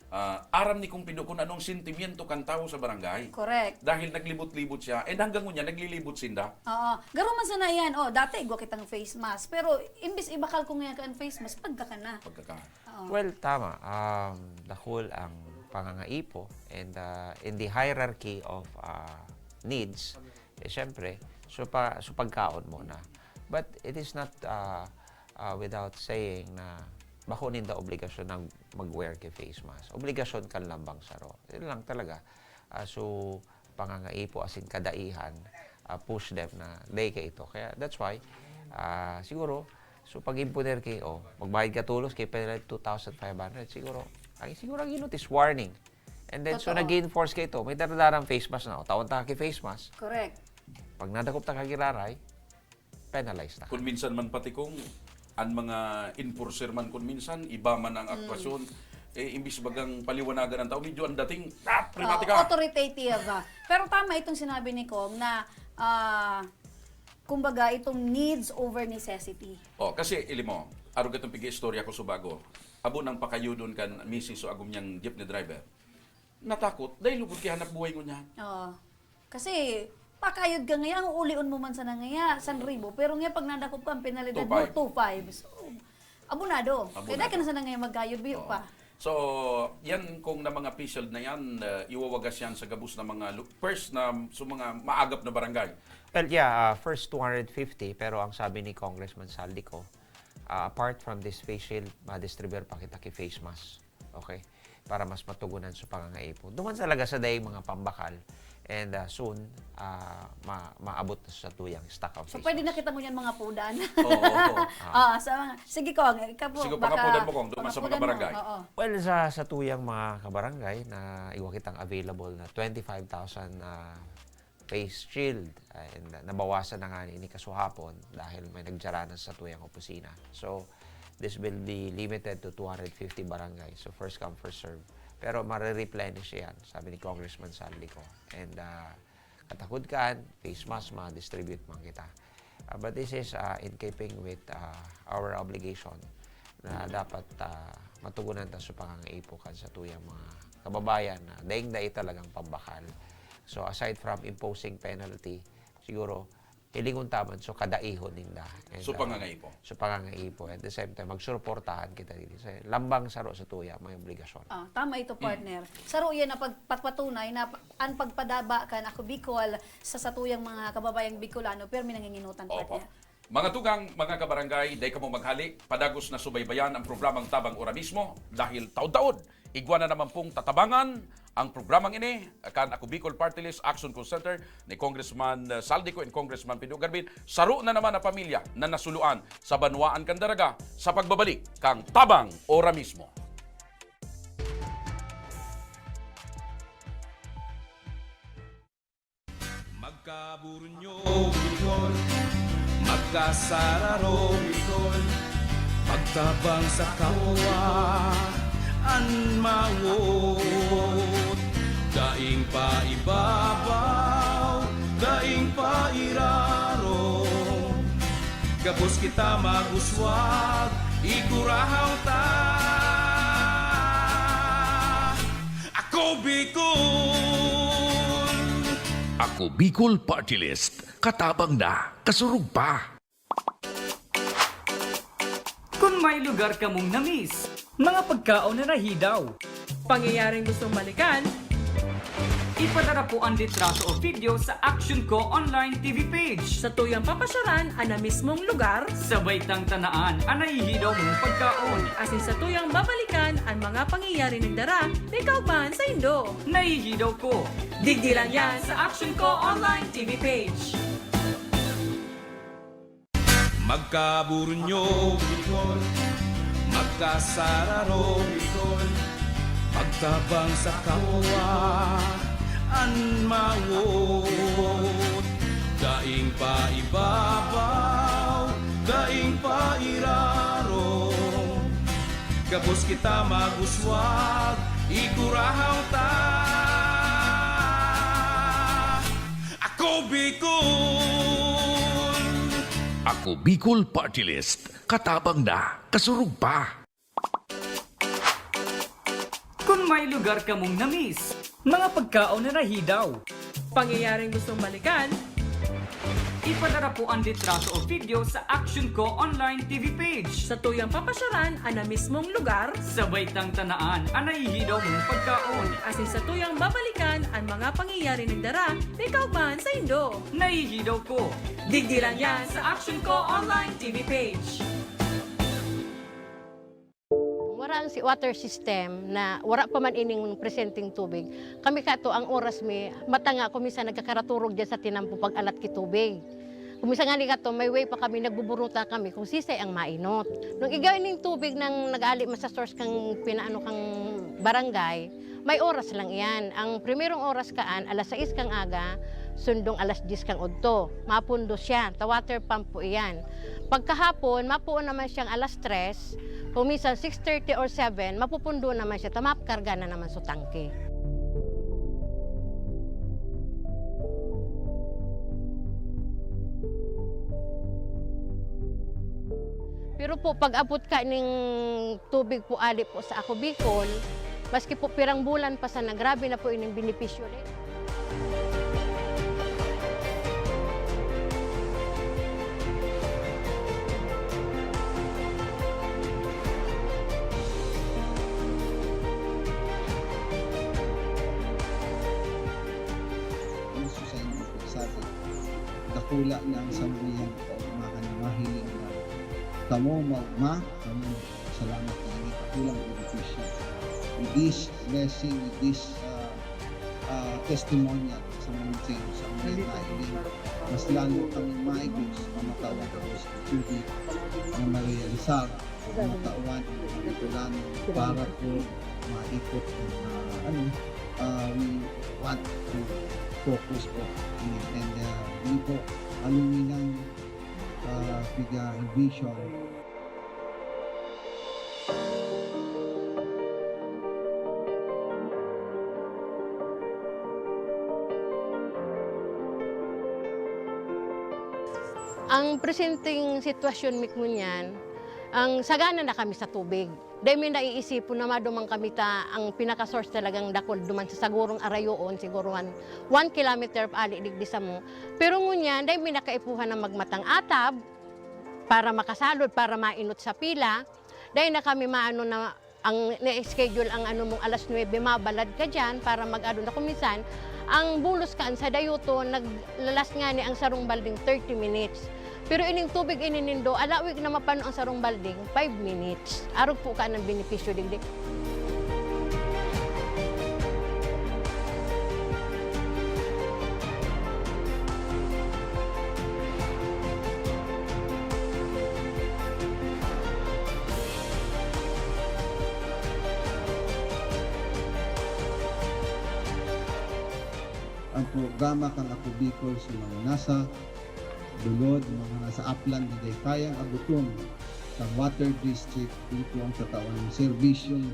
Ah, aram ni Kong Pido kung anong sentimiento kan tawo sa barangay. Correct. Dahil naglibot-libot siya, and hanggang ngunya, naglilibot sinda. Oo. Garo man sana yan. Oh, dati, igwa kitang face mask. Pero, imbis ibakal ko ngayon kan face mask, pagka ka na. Pagka ka. Oo. Well, tama. Um, dakul ang pangangaipo. And, uh, in the hierarchy of, uh, needs, eh, syempre, so pa-, so pagkaon muna. But it is not, uh, uh, without saying na bako ninda obligasyon na mag-wear ki face mask. Obligasyon kan lambang saro. Yun lang talaga. Ah, so, pangangaipo asin kadaihan, ah, push them na dai kaito. Kaya that's why, ah, siguro, so pag-imponer ki, oh, magbayad ka tolos, kay penalty two thousand five hundred, siguro, ay, siguro ang ginot is warning. And then, so Totoo. nag-enforce kaito, may daradarang face mask na, oh, tawan ta ki face mask. Correct. Pag nadakop ta kagiraray, penalize ta. Kung minsan man pati kung ang mga enforcer man kung minsan, iba man ang Mm. aktwasyon, eh, imbis bagang paliwanagan ang tao, medyo ang dating, "Ah, primati Oo, ka!" authoritative, ah. Pero tama itong sinabi ni Cong na, ah, kumbaga, itong needs over necessity. Oh, kasi, ili mo, arog itong pig-iistorya ko sa bago. Abo nang pakayudon kan misis o agom niyang jeepney driver. Natakot, dahil lugod kay hanap buhay ngunyan. Oo. Kasi, pakayod ka ngayon, ang uulion mo man sana ngayon, san ribo. Pero ngayon, pag nadakop ka, ang penalidad mo, Two five. two five. So, abonado. Kaya Abonado. dahil ka na sana ngayon magkayod, biyo Oo. pa. So, yan kung na mga facial na yan, uh, iwawagas yan sa gabos na mga lu-, first na, sa mga maagap na barangay. Well, yeah, uh, first two hundred fifty, pero ang sabi ni Congressman Zaldy Co, uh, apart from this face shield, ma-distribute pa kita ki face mask. Okay? Para mas matugunan sa pangangaipo. Duman talaga sa daing mga pambakal. And, uh, soon, uh, ma-, maabot na sa tuyang stock of So, face pwede na mask. kita ngunyan mga pudan. Oo, oo. Ah, sa mga, sige, Cong, ikaw po, Sige, baka pangapudan mo, Cong, duman sa mga pangapudan mo. barangay. Oo. Well, sa, sa tuyang mga kabarangay na igwa kitang available na twenty-five thousand, ah, face shield, ah, and nabawasan na nga ini kasuhapon dahil may nagdiyaranan sa tuyang opisina. So, this will be limited to two hundred fifty barangay. So, first come, first serve. Pero mare-replenish yan, sabi ni Congressman Zaldy Co. And, ah, katakod kan, face mask, ma-distribute man kita. Ah, but this is, ah, in keeping with, ah, our obligation na dapat, ah, matugunan ta sa pangangaipo kan sa tuyang mga kababayan na daing dai talagang pambakal. So, aside from imposing penalty, siguro, hilingon ta man, so, kadaihon ninda. And, So, ah, pangangaipo. so, pangangaipo. At the same time, magsuportahan kita dito. Sa lambang saro sa tuya, may obligasyon. Ah, tama ito, Mm. partner. Saro yan na pagpapatunay na pa-, ang pagpadaba kan Ako Bicol sa satuyang mga kababayang Bicolano, pero may nanginginutan, Opo. partner. Mga tugang, mga kabarangay, dai kamo maghali, padagos na subaybayan ang programang Tabang Ora Mismo dahil taod-taod, igwa na naman pong tatabangan ang programang ini kan Ako Bicol Party List Action Call Center ni Congressman, uh, Zaldy Co and Congressman Pido Garbin. Saro na naman na pamilya na nasuluan sa banwaan kan Daraga sa pagbabalik kan Tabang Ora Mismo. Magkaburunyo, Bicol. Magkasararo, Bicol. Pagtabang sa kapwa, an mawot. Daing paibabaw, daing pairarom. Gabos kita mag-uswag, igurahaw ta. Ako Bicol! Ako Bicol Party List, katabang na, kasurog pa. Kung may lugar kamong na-miss, mga pagkaon na nahidaw, pangyayaring gustong balikan, Ipadara po an litrato o video sa Action Ko Online T V page. Satuyang papasyaran an na mismong lugar. Sabay tang tanaan an nahihidaw mong pagkaon. Asin satuyang babalikan an mga pangyayari nagdara na ikaw man saindo. Nahihidaw ko. Digdi lang yan sa Action Ko Online T V page. Magkaburunyo, Bicol. Magkasararo, Bicol. Magtabang sa kapwa, an mawot. Daing paibabaw, daing pairarom. Gabos kita mag-uswag, igurahaw ta. Ako Bicol! Ako Bicol Party List. Katabang na, kasurog pa. Kung may lugar kamong na-miss, mga pagkaon na nahidaw, pangyayaring gustong balikan, ipadara po an litrato o video sa Action Ko Online T V page. Satuyang papasyaran an na mismong lugar. Sabay tang tanaan an nahihidaw mong pagkaon. Asin satuyang babalikan an mga pangyayari nagdara na ikaw man saindo. Nahihidaw ko. Digdi lang yan sa Action Ko Online T V page. Wara ang si-, water system na wara pa man ining presenteng tubig. Kami kato, ang oras mi, mata nga, kung minsan nagkakaraturog diyan sa tinampo pag-alat ki tubig. Kung minsan ngani kato, may way pa kami, nagbuburuta kami kung sisay ang mainot. Nung igwa ning tubig nang nag-ali man sa source kang pinaano kang barangay, may oras lang iyan. Ang primerong oras kaan, alas sais kang aga, sundong alas dyes kang udto. Mapundo siya, ta water pump po iyan. Pagkahapon, mapuon naman siyang alas tres, kung minsan six thirty or seven, mapupundo naman siya, ta makarga na naman sa tangke. Pero po, pag-abot ka ning tubig po ali po sa Ako Bicol, maski po pirang bulan pa sana, grabe na po ining benepisyo. Ang susay mo po, sabi, dakula na ang samuyang kaugmahan na mahiling na kamo maugma, kamo salamat na ini kakulang benepisyo. With this blessing, with this, ah, ah, testimonial sa mga sa mga nailing, mas lalo kami maigos, mamatawan ko sa tubig na marealisar, mamatawan ang mga Bicolano para po maikot ang, ah, ano, ah, we want to focus po and, and, ah, yun po, aluminang, ah, piga envision. Ang presenteng sitwasyon mi ngunyan, ang sagana na kami sa tubig. Dai mi naiisipon na maduman kami ta ang pinaka-source talagang dakul duman sa sagurong arayoon, siguro one, one kilometer pa ali digdi samo. Pero ngunyan, dai mi na kaipuhan na magmatang atab para makasalod, para mainot sa pila. Dai na kami maano na ang na-schedule ang ano mong alas nuebe, mabalad ka diyan para mag-ano na. Kung minsan, ang bulos kaan sa dayuton, naglalas ngani ang sarong balding thirty minutes. Pero ining tubig ini nindo, alawig na mapano ang sarong balding, five minutes. Arog po ka ng benepisyo digdi. Ang programa kan Ako Bicol sa mga nasa lulod, mga nasa aplan na dai kayang abuton kan water district, ito ang tatawan ng serbisyong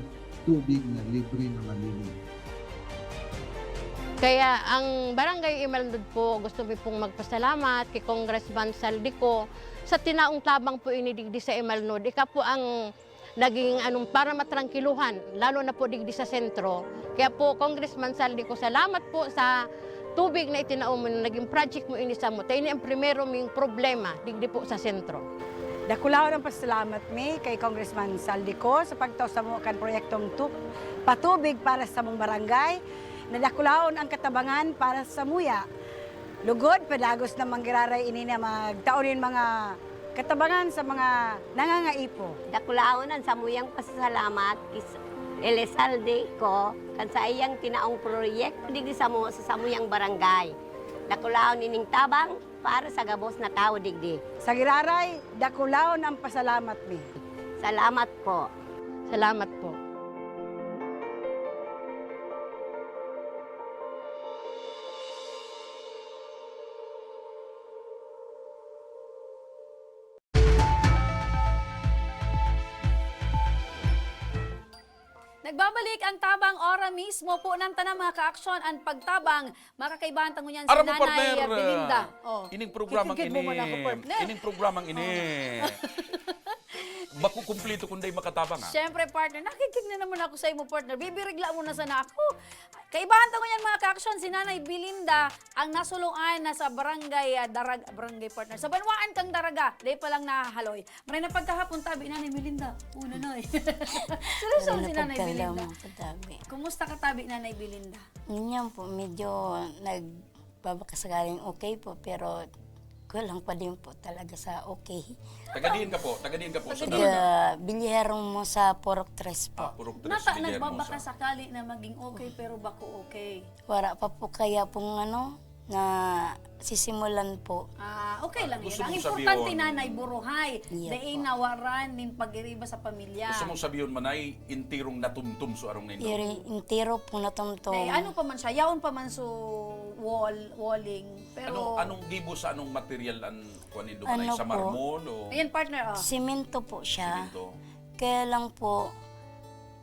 tubig na libre na malinis. Kaya ang Barangay Imalnod po, gusto mi pong magpasalamat kay Congressman Zaldy Co sa tinaong tabang po ini digdi sa Imalnod. Ika po ang naging anong para matrangkiluhan, lalo na po digdi sa sentro. Kaya po, Congressman Zaldy Co, salamat po sa tubig na itinao mo, na naging project mo ini samo. Ta ini ang primero ming problema digdi po sa sentro. Dakulaon ang pasalamat mi kay Congressman Zaldy Co sa pagtao samo kan proyektong tu-, patubig para sa samong barangay. Nadakulaon ang katabangan para sa muya. Lugod, padagos na manggiraray ini na magtao nin mga katabangan sa mga nangangaipo. Dakulaon an samuyang pasasalamat ki Elizalde Co kan saiyang tinaong proyekto digdi samo sa samuyang barangay. Dakulaon ining tabang para sa gabos na tawo digdi. Sa giraray, dakulaon ang pasalamat mi. Salamat po. Salamat po. Nagbabalik ang tabang ora mismo po ng tanang mga kaaksyon, ang pagtabang. Makakaibahan ta ngunyan si Aram mo, Nanay partner, Belinda. ah, Oh. ining programang Kikikid mo ini, man ako, partner. ining programang ini, Oh. makukumplito kung di makatabang, ah. Siyempre, partner, nakikig na naman ako sa imo, partner. Bibirigla mo na sana ako. Kaibahan ta ngunyan, mga kaaksyon, si Nanay Belinda, ang nasuluan na sa barangay, ah, Darag-, barangay, partner. Sa banwaan kang Daraga, di pa lang nahahaloy. Maray na pagkahapon, tabi, Nanay Melinda. Una na eh. Seryoso Maray na si Nanay pagkahapon, Belinda. Tabi. Kumusta ka, tabi, Nanay Belinda? Ngunyan po, medyo nagbabakasakaling okay po, pero kulang pa din po talaga sa okay. Taga diin ka po? Taga diin ka po sa Taga Daraga? Taga Villahermosa, Purok Tres po. Ah, Purok Tres, Nata-, Villahermosa. Nagbabakasakali na maging okay, pero bako okay. Wala pa po kaya pong ano, na sisimulan po. Ah, okay lang Gusto yan. Ang mong importante, sabihin, Nanay, buruhay. Iya Dai po. nawaran nin pag-iriba sa pamilya. Gusto mong sabihin, Manay, intirong natumtum so arong na indo? Iri, intiro po natumtum. Nay, ano pa man siya? Yaon pa man so wall, walling. Pero Ano, anong gibo sa anong material an kuwan nindo, Manay? Ano Sa po? marmol o Ayan, partner, oh. Simento po siya. Simento? Kaya lang po,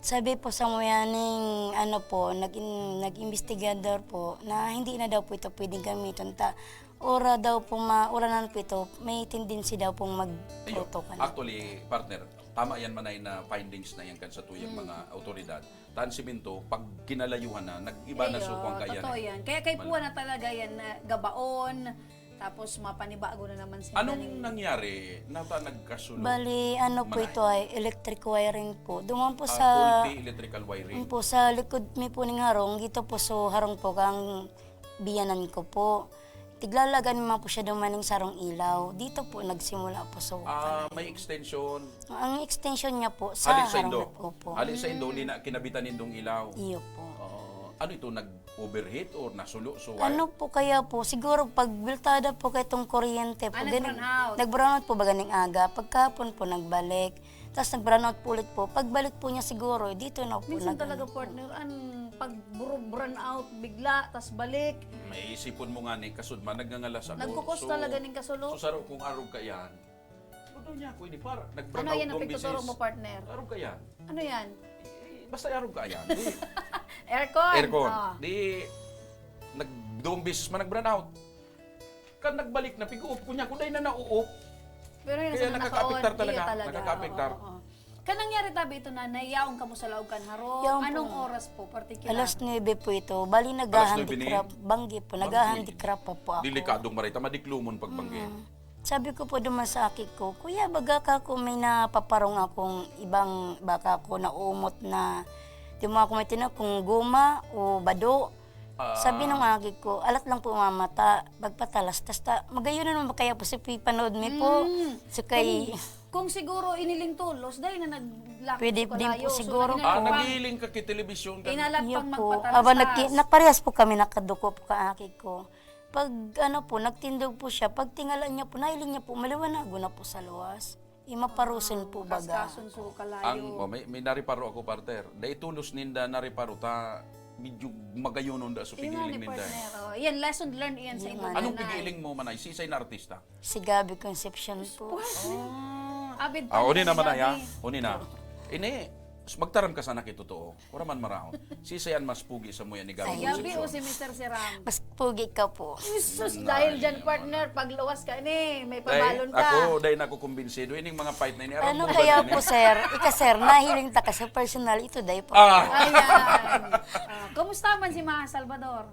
sabi po sa muya ning ano po, nag-in-, nag-imbestigador po na hindi na daw po ito pwedeng gamiton. Ta, ora daw po ma-, uranan po ito, may tendency daw pong Ayun. magputok, ano. Actually, partner, tama yan, Manay, na findings na yan kan sa tuyang Mm. mga awtoridad. Tan simento, pag kinalayuhan na, nag-iba na Ayun, so kung kaya totoo na. yan. Kaya kay Mal- puwa na talaga yan na gabaon, tapos mapanibago na naman sila Anong ning nangyari? Nata nagkasulo? Bali, ano po Manay? ito ay electric wiring po. Duman po Ah, sa faulty electrical wiring. Yun po, sa likod mi po ning harong, dito po so harong po kang biyanan ko po. Tiglalagan man po siya dumaning sarong ilaw. Dito po nagsimula po so Ah, may extension. Ang extension niya po sa Hali sa harong indo. na po po. Hali sa indo, Mm. di na kinabitan nindong ilaw. Iyo po. Oo. Ano ito, nag-overheat or nasulo? So, why? Ano po kaya po? Siguro pagbultada po kay itong kuryente po. Ah, Ganun, nag-brownout. nag-brownout po ba ganing aga? Pagkahapon po nagbalik. Tas nag-brownout po ulit po. Pagbalik po niya siguro, dito na po Minsan nag- talaga, partner, ang pag-brownout bigla, tas balik. May isipon mo nga ni, kasud man, nagngangalas ako. Nagkukos So, talaga ning kasulo. so, saro kung arog ka yan. Ano niya, pwede para. Nag-brownout Ano yan ang dong pigtuturo bisis. mo, partner? Arog ka yan. Ano yan? Eh, basta arog ka yan. Di, Aircon. aircon. Ah. Di, nag-, duwang beses man nag-brownout. Kan nagbalik na, pig-uop ko niya, kung dahil na nauup. Pero yun, Kaya sa nakakaapektar nakaon, talaga. iya talaga. Nakakaapektar. Oo, oo. Kan nangyari tabi ito, Nanay, yaon kamo sa laog kan harong. Yaon po. Anong oras po, particular? Alas nuebe po ito. Bali, Alas nuebe ni? naghahandicraft. Banggi po, Banggi. naghahandicraft pa po ako. Delikadong maray ta, madiklumon pag banggi. Mm. Sabi ko po duman sa aki ko, "Kuya, baga ka kung may napaparong akong ibang baka ako nauumot na, di mo ako may tina-, kung guma o bado." Ah. Sabi ng aki ko, "Alat lang po mamata, pagpatalastas ta." Magayon na naman kaya po si pipanood mi po. Mm. So kay Kung, kung siguro iniling tulos, dahil na naglakad Pwede sa din po kalayo. So, siguro naging po. Ah, nagpang- naghihiling ka kay telebisyon ka. Inalat Iyo pang po. magpatalastas. Aba, nagki-, nagparehas po kami, nakaduko po ka aki ko. Pag ano po, nagtindog po siya, pag tingala niya po, nahiling niya po, maliwanagon na po sa luwas. Imaparusin po baga. Kaskason so kalayo. Ang, oh, may, may nariparo ako, partner. Dai tulos ninda nariparo ta, medyo magayonon da so Yun nga pigiling ni ninda. partner, oh. Yan, lesson learned yan sa Yun inyong nga. Anong nanay. pigiling mo, Manay? Sisay na artista? Si Gabby Concepcion po. Ah. Avid Ah, fan uni ka ni naman na, ya. Gabby. Uni na. Ini, magtaram ka sana kay totoo. Wala man maraot. Sisay an mas pugi sa muya ni Gabby Ay, Gabby Concepcion? o si Mister Siram? Mas pugi ka po. Jesus, Ay, dahil dyan, naman. partner, pagluwas ka ni, may Dahil pabalon ka. ako, dahil na ako kumbinsido, ining mga fight na ini, aram Ano mo ba kaya na ini? po, sir? Ika, sir, nahiling ta ka sa personal, ito, dahil po. Ah. Ayan. Ah, kumusta man si Maha Salvador?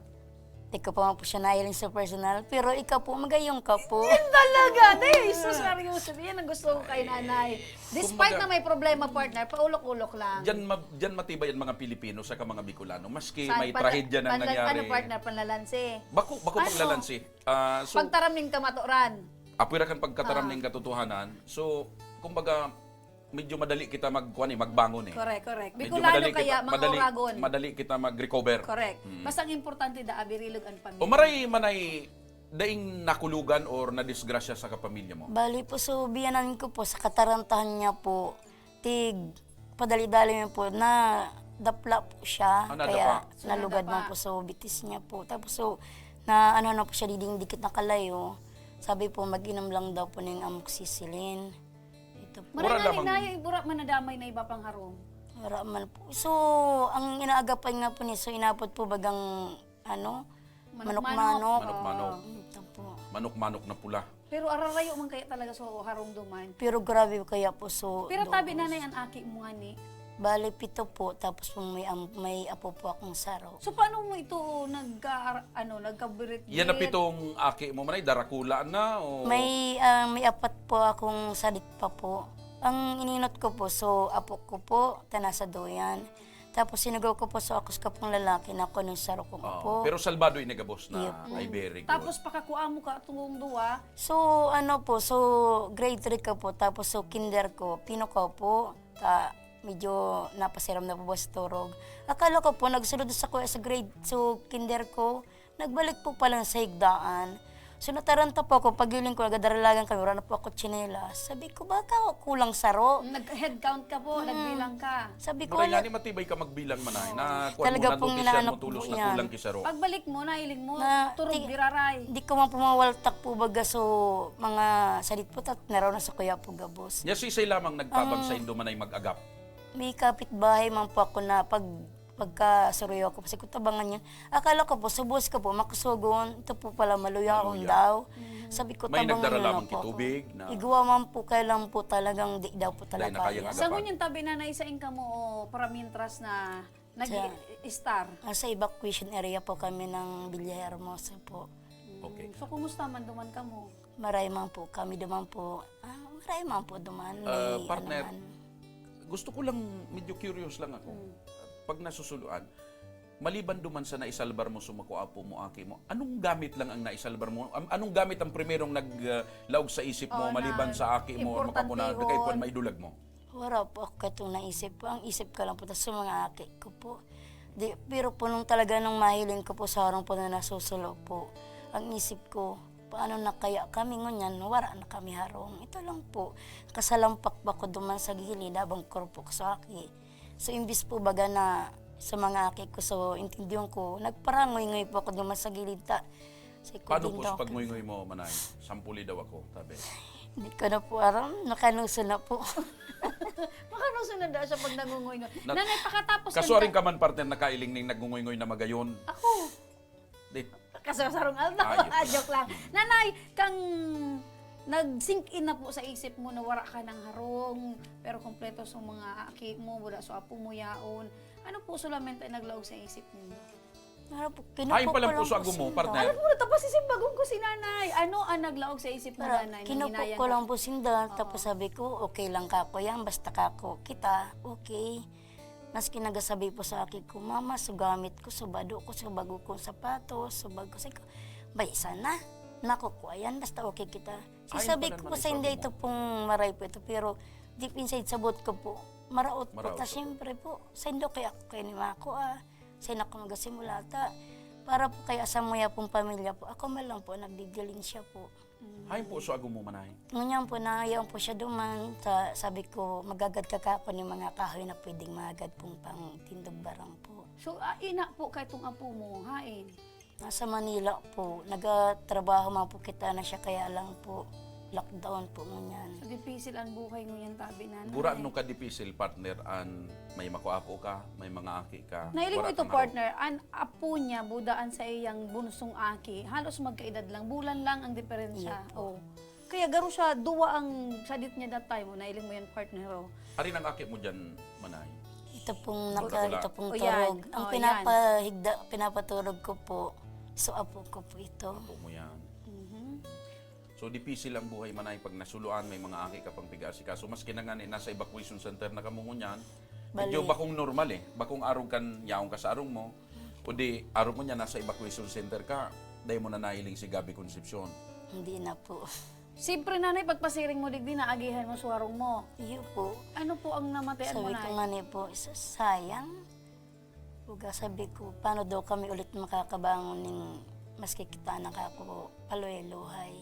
Di ko pa man po siya nahiling sa personal, pero ikaw po, magayon ka po. Yan talaga, Nay! Sus, seryoso. Yan ang gusto ko kay Nanay. Despite kumbaga, na may problema, partner, paulok-ulok lang. Diyan ma-, diyan matibay ang mga Pilipino saka mga Bicolano. Maski Saan? may Panla-, trahedya na panla-, nangyari. Ano, partner, panlalansi? Bako, bako Ano? paglalansi. Ah, so, Pagtaram ning kamaturan. Apwera kan pagkataram Ah. ning katotohanan. So, kumbaga, medyo madali kita mag-, kuwan eh, magbangon eh. Correct, correct. Medyo Bicolano madali kaya, kita, mga madali, oragon. madali kita mag-recover. Correct. Mm. Basta ang importante, da, abirilog ang pamilya. O maray, Manay, daing nakulugan or nadisgrasya sa kapamilya mo? Bali po, so, biyanan ko po, sa katarantahan niya po, tig, padali-dali niya po, na dapla po siya. Ah, nadapa. Kaya So, nalugad man nadapa. po, so, bitis niya po. Tapos, so, na ano na po siya, diding dikit na kalayo. Sabi po, mag-inom lang daw po ng amoxicillin. Ito po. Mura Mura lamang nayo, ibura man nadamay na iba pang harong. Wala man po. So, ang inaagapan nga po ni, so, inapot po bagang, ano, Manok-manok. manok-manok. Manok-manok. Ah. Ito po. Manok-manok na pula. Pero ararayo man kaya talaga so harong duman. Pero grabe kaya po, so, Pero tabi doon. nanay an aki mo ngani. Bale, pito po, tapos po may am-, may apo po akong saro. So, paano mo ito nagka-, ano, nagkabirit-birit? Yan na pitong aki mo, Manay, darakula na, o? May, ah, may apat po akong sadit pa po. Ang ininot ko po, so, apo ko po, ta nasa duyan. Tapos sinugo ko po sa akos ka pong lalaki na ako ng saro kong Oo, apo. pero salbado ini gabos na. Iyo po. Ay, very good. Tapos pakakua mo ka itong duwa. So, ano po, so grade three ka po, tapos so kinder ko, pinukaw po. Ta, medyo napasiram na po ba sa turog. Akala ko po, nagsunod sa kuya sa grade, so kinder ko, nagbalik po palang sa higdaan. So, nataranta po ako, pagiling ko, nagadaralagan kami, wala na po ako tsinelas. Sabi ko, "Baka ako kulang saro." Nag-head count ka po, Mm. nagbilang ka. Sabi ko, Mura "Wala." nga ni matibay ka magbilang, Manay, Oo. na kuwan Talaga mo, pong nadutisan inaano mo, ko tulos po na yan. kulang ki saro. Pagbalik mo, nailing mo, Na, turog ti-, giraray. di ko man pumawaltak po baga, so, mga sadit po, tat-, naraw na sa kuya po gabos. Nya, sisay lamang nagtabang Ang sa indo, Manay, mag-agap? May kapitbahay man po ako na pag pagkasuruyo ko, sabi ko, "Tabangan niya." Akala ko po, sa buwas ko po, makusugon, ito po pala, maluyaon Maluya. daw. Mm. Sabi ko, May "Tabangan nagdara niyo na lamang po ako." kitubig na Igwa man po, kaya lang po talagang di daw po Dahil talaga na kayang kaya. Sa agapan. ngunyan tabi na naisa in kamo, o para mintras na Sa nag-i-, star? Ah, sa evacuation area po kami ng Villahermosa po. Mm. Okay. So, kumusta man duman kamo? Maray man po kami duman po. Ah, maray man po duman. Ah, May partner, ano man. gusto ko lang, medyo curious lang ako. Mm. Pag nasusuluan, maliban duman sa naisalbar mo, sumako apo mo, aki mo, anong gamit lang ang naisalbar mo? Am-, anong gamit ang primerong nag, ah, laog sa isip mo, Oo, maliban na sa aki mo, importante makapunado, kay yun. kuwan, maidulag mo? Wala po ako katong naisip po. Ang isip ko lang po, tas sa mga aki ko po. Di, pero po nung talaga nung mahiling ko po sa harong po na nasusulo po, ang isip ko, "Paano na kaya kami ngunyan? Wala na kami harong." Ito lang po, kasalampak pa ko duman sa gilid habang kurupok sa aki. So, imbis po baga na sa mga aki ko, so, intindihan ko, nagparangoy-ngoy po ako duman sa gilid ta. Sabi ko, Paano "Din po sa daw ako." pagngoy-ngoy mo, Manay? Sampuli daw ako, tabi. Hindi ko na po aram, nakanuso na po. Makanuso na daw siya pag nangungoy-ngoy. Nat-, Nanay, pakatapos kasuaring kan- ka man, partner, nakailing ning nagngungoy-ngoy na magayon. Ako. Di. Kasasarong alta. Ah, joke lang. Joke lang. Nanay, kang nag-sink in na po sa isip mo na wala ka ng harong, pero kompleto sa mga aki mo, wala sa apo mo yaon. Ano po solamente ang naglaog sa isip mo? Ano po, Ay, kinupok pala ko lang puso po ago mo, sinda. partner. Alam mo, natapos si Simbagong ko si nanay. Ano ang naglaog sa isip mo, Para nanay, nang kinupok hinayang ko ka? lang po sinda, Oo. tapos sabi ko, "Okay lang ka ako yan, basta ka ako kita, okay." Maski nagasabi po sa aki ko, "Mama, sugamit ko, subado ko, subag ko kong sapatos, subag ko." Sabi ko, "Bay, sana, nakukuha yan, basta okay kita." Ay, Sisabi pala ko po naman sa ito hindi mo. ito pong maray po ito, pero deep inside, sabot ko po, maraot po Maraot ta, po. siyempre po. Saindo kaya ako kayo ni Mako, ah. Saindo ako magasimula ta. Para po kaya sa muya pong pamilya po, ako man lang po, nagdidiling siya po. Mm. Hain po sa agom mo, Manay? Ngunyan po, nayaon po siya duman. Sa, sabi ko, magagad ka ka ako ng mga kahoy na pwedeng magagad pong pang tindog barang po. So, ah, ina po kay tong apo mo, hain? Nasa Manila po. Nagatrabaho man po kita na siya, kaya lang po, lockdown po ngunyan. So, dipisil ang buhay ngunyan, tabi, nanay. Gurano ka dipisil, partner, an may makuapo ka, may mga aki ka? Nailing mo Wara ito, kang harong. partner, an apo niya, buda an sa iyang bunsong aki, halos magkaedad lang, bulan lang ang diferensya. Iya po. Oh. Kaya garo siya, duwa ang sadit niya that time, oh, nailing mo yan, partner, oh. Ari nang aki mo dyan, Manay? Ito pong Wala, naka-, wala. ito pong O, yan. turog. Ang O, yan. pinapahigda-, pinapaturog ko po, So, apo ko po ito. Apo mo yan. Mhm. So, dipisil ang buhay, Manay, pag nasuluan, may mga aki ka pang pig-aasikaso. Maski na nga ni, nasa evacuation center na kamo ngunyan, medyo Bali. bakong normal eh. Bakong arog kan yaon ka sa arog mo, o di, arog mo niya, nasa evacuation center ka, dai mo na nahiling si Gabby Concepcion. Hindi na po. Siyempre, Nanay, pagpasiring mo digdi, naagihan mo sa arog mo. Iyo po. Ano po ang namatian mo, Sabi ko Nay? nga ni po, "Sa-, sayang." Baga sabi ko, "Paano daw kami ulit makakabangon ning maski kita na kako paluhay-luhay?"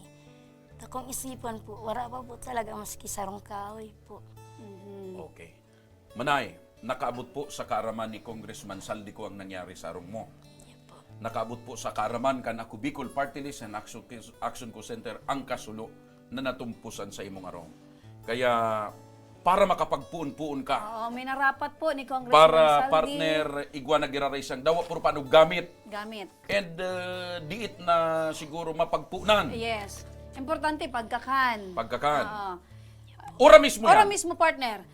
Takong isipan po, wala pa po talaga maski sarong kahoy po. Mhm. Okay. Manay, nakaabot po sa kaaraman ni Congressman Zaldy Co ang nangyari sa arog mo. Iyo po. Nakaabot po sa kaaraman kan Ako Bicol Party List and Action, Action Co Center ang kasulo na natumpusan sa imong arog. Kaya, para makapagpuon-puon ka, Oo, minarapat po ni Congressman para, Zaldy. partner, igwa na giraray siyang dawa, pero paano gamit? Gamit. And, uh, diit na siguro mapagpunan. Yes. Importante, pagkakan. Pagkakan. Oo. Ora mismo Ora yan. mismo, partner.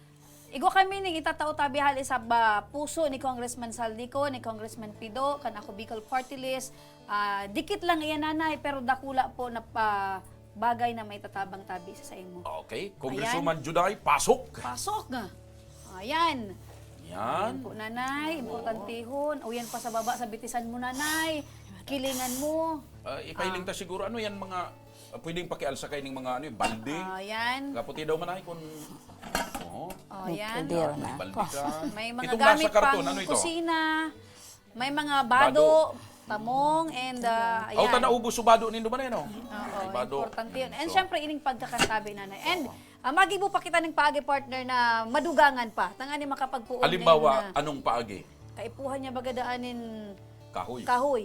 Igwa kami ning itatao tabi hali sa ba-, puso ni Congressman Zaldy Co, ni Congressman Pido, kan Ako Bicol Party List. Ah, dikit lang iyan, Nanay, pero dakula po na pa-, bagay na maitatabang tabi sa saimo. Okay. Congresswoman Ayan. Juday, pasok. Pasok. Ayan. Yan. Ayan po, Nanay. Oo. Importantehon. O, yan pa sa baba, sa bitisan mo, Nanay. Kilingan mo. Ah, ipahiling Ah. ta siguro, ano yan, mga, ah, pwedeng pakialsa kayo ng mga, ano, yung balde. Ah, yan. Kaputi daw, Manay, kung, oo. Oh, yan. Pwede Yan, rin may na. balde ka. May mga Itong gamit nasa karton, pang ano ito? kusina. May mga bado, Bado. tamong, and, ah, Aw, ayan. ta naubos so bado nindo man, eh, no? Oo, May bado. importante yun. And Ito. syempre, ining pagkakantabi, Nanay. And, Oo. ah, magibo pa kita ng paagi, partner, na madugangan pa. Tanganing makapagpuon Halimbawa, din na anong paagi? kaipuhan niya baga daan nin Kahoy. kahoy.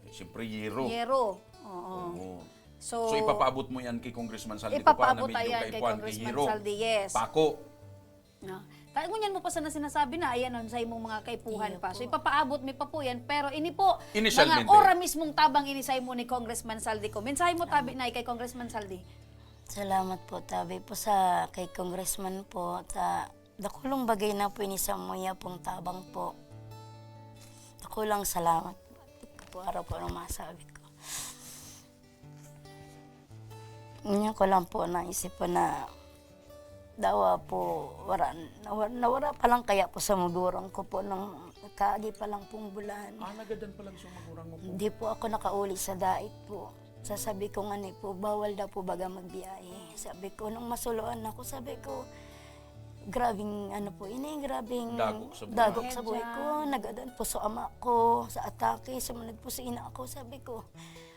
Eh, siyempre, yero. Yero. Oo. Oo. So, So, ipapaabot mo yan kay Congressman Zaldy Co pa na ipapaabot medyo yan kay kaipuhan kay Congressman Hero. Zaldy, yes. Pako. No. Ta-, ngunyan mo pa sana sinasabi na, ayan, on, sa imong mga kaipuhan Iyo pa. So, po. ipapaabot mi pa po yan. Pero ini po, Initial mga mente. ora mismong tabang ini sa imo ni Congressman Zaldy Co. Mensahe mo, tabi, Nay, kay Congressman Zaldy. Salamat po, tabi po sa kay Congressman po. Ta, dakulong bagay na po ini sa muya pong tabang po. Dakulang salamat po. Di ko po aram kung anong masabi ko. Ngayon ko lang po naisip po na dawa po, wara, nawara, nawara pa lang kaya po sa magurang ko po nung kaagi pa lang pong bulan. Ah, nagadan pa lang sa magurang mo po? Hindi po ako nakauli sa dait po. Sasabi ko nga ni po, bawal daw po baga magbiyahe. Sabi ko, nung masuluan ako, sabi ko, grabing ano po ini, grabing Dagok sa buhay. dagok sa buhay ko. Medya. Nagadan po sa ama ko, sa atake, sumunod po sa ina ko, sabi ko.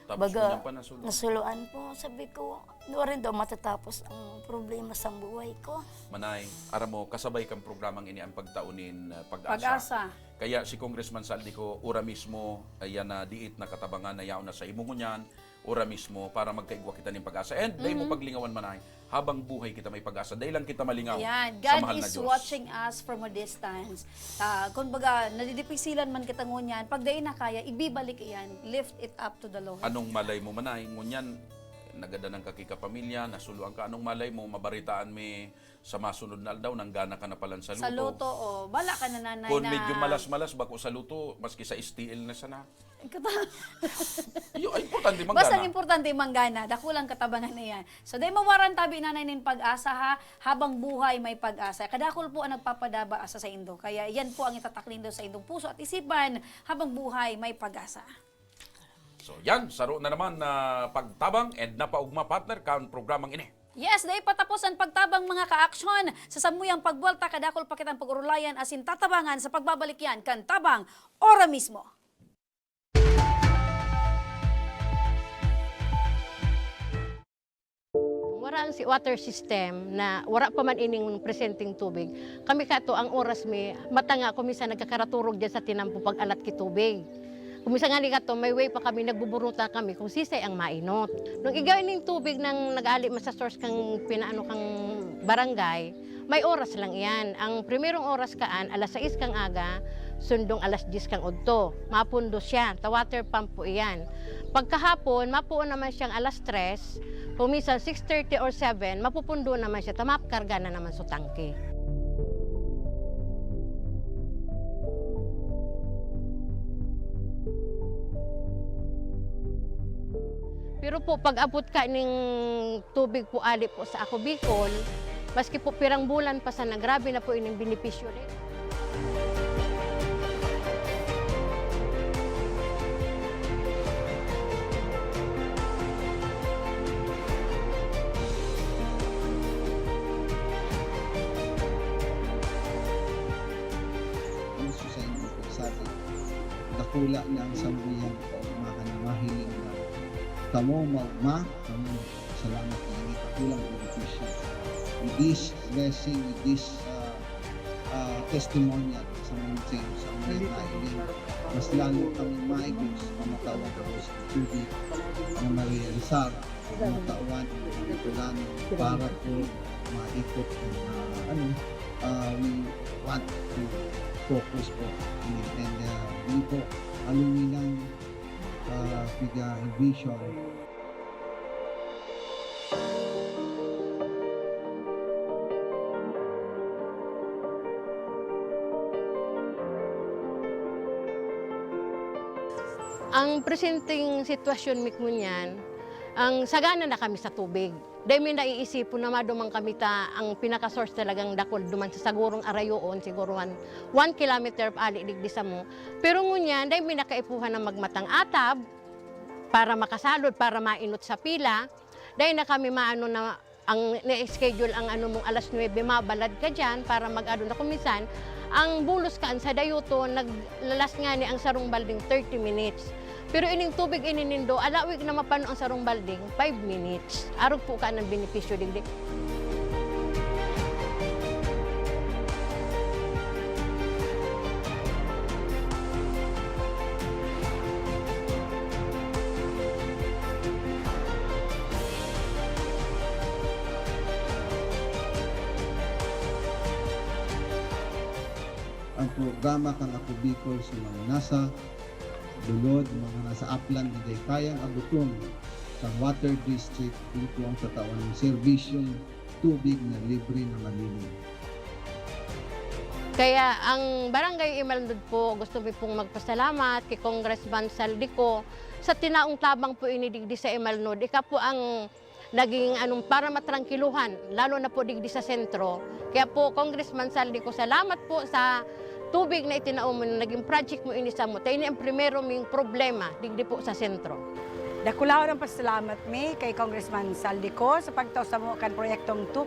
Tapos Baga, yun ang panasuluan. nasuluan po, sabi ko, "Di rin daw matatapos ang problema sa buhay ko." Manay, aram mo, kasabay kang programang ini ang pagtao nin, uh, pag-asa. Pag-asa. Kaya si Congressman Zaldy Co, ura mismo, ayan na, diit na katabangan na yaon na sa imo ngunyan, ura mismo, para magkaigwa kita nin pag-asa. And, dai mo Mhm. paglingawan, Manay, habang buhay kita may pag-asa. Dai lang kita malingaw Ayan, sa God mahal na is Diyos. watching us from a distance. Ah, kumbaga, nadidipisilan man kita ngunyan, pag dai na kaya, ibibalik iyan. Lift it up to the Lord. Anong malay mo, Manay? Ngunyan, nagadan ang kakika pamilya, nasuluan ka. Anong malay mo, mabaritaan mi sa masunod na aldaw, nanggana ka na palan sa Sa luto. luto, oh. Bala ka na, Nanay, Kung na medyo malas-malas, bako sa luto, maski sa S T L na sana. Kata- Iyo, ay, importante, manggana. Basta importante, manggana. Dakulang katabangan na yan. So, dai mawaran tabi, Nanay, nin pag-asa, ha? Habang buhay, may pag-asa. Kadakul po ang nagpapadaba sa saindo. Kaya yan po ang itatak nindo sa indong puso at isipan, habang buhay, may pag-asa. So, yan, saro na naman na pagtabang and napaugma, partner, kan programang ini. Yes, dai patapos ang pagtabang, mga ka-aksyon. Sa samuyang pagbuwalta, kadakul pa kitang pag-urulayan asin tatabangan sa pagbabalik yan kan Tabang, ora mismo. Wara ang si-, water system na wara pa man ining presenteng tubig. Kami kato, ang oras mi, mata nga ako minsan nagkakaraturog dyan sa tinampo pag-alat ki tubig. Kung minsan nga ni kato, may way pa kami, nagbuburuta kami kung sisay ang mainot. Nung igay ning tubig nang nag-aali man sa source kang pinaano kang barangay, may oras lang iyan. Ang primerong oras kaan, alas sais kang aga, sundong alas dyes kang udto. Mapundo siya, ta water pump po iyan. Pagkahapon, mapuon naman siyang alas tres, kung minsan six thirty or seven, mapupundo naman siya, ta makarga na naman sa tangke. Pero po, pag-abot ka ning tubig po ali po sa Ako Bicol, maski po pirang bulan pa sana, grabe na po ining benepisyo rin. Ang susayin ko po sa atin, dakula na ang samuyang kaugmahan na mahiling na kamo maugma, kamo salamat na ini dakulang benepisyo. With this blessing, with this, ah, ah, testimonial sa mga sa mga Nandito na po, ini, sir. Mas lalo kami maigos, mamatawag ako sa tubig na marealisar, matawan, ang Bicolano, para po maikot ang, ah, ano, ah, we want to focus po. And, and, ah, yun po, aluminan, ah, piga vision. Ang presenteng sitwasyon mi ngunyan, ang sagana na kami sa tubig. Dai mi naiisipon na maduman kami ta ang pinaka-source talagang dakul duman sa sagurong arayoon, siguro one, one kilometer ali digdi samo. Pero ngunyan, dai mi na kaipuhan na magmatang atab para makasalod, para mainot sa pila. Dai na kami maano na ang na-schedule ang ano mong alas nuebe, mabalad ka diyan para mag-ano na. Kung minsan, ang bulos kaan sa dayoton, naglalas ngani ang sarong balding thirty minutes. Pero ining tubig ini nindo, alawig na mapano ang sarong balding, five minutes. Arog po ka ng benepisyo digdi. Ang programa kan Ako Bicol sa mga nasa lulod, mga nasa aplan na dai kayang abuton kan water district, ito ang tatawan ng serbisyong tubig na libre na malinis. Kaya ang Barangay Imalnod po, gusto mi pong magpasalamat kay Congressman Zaldy Co sa tinaong tabang po ini digdi sa Imalnod. Ika po ang naging anong para matrangkiluhan, lalo na po digdi sa sentro. Kaya po, Congressman Zaldy Co, salamat po sa tubig na itinao mo na naging project mo ini samo. Ta ini ang primero ming problema digdi po sa sentro. Dakulaon ang pasalamat mi kay Congressman Zaldy Co sa pagtao samo kan proyektong tu-,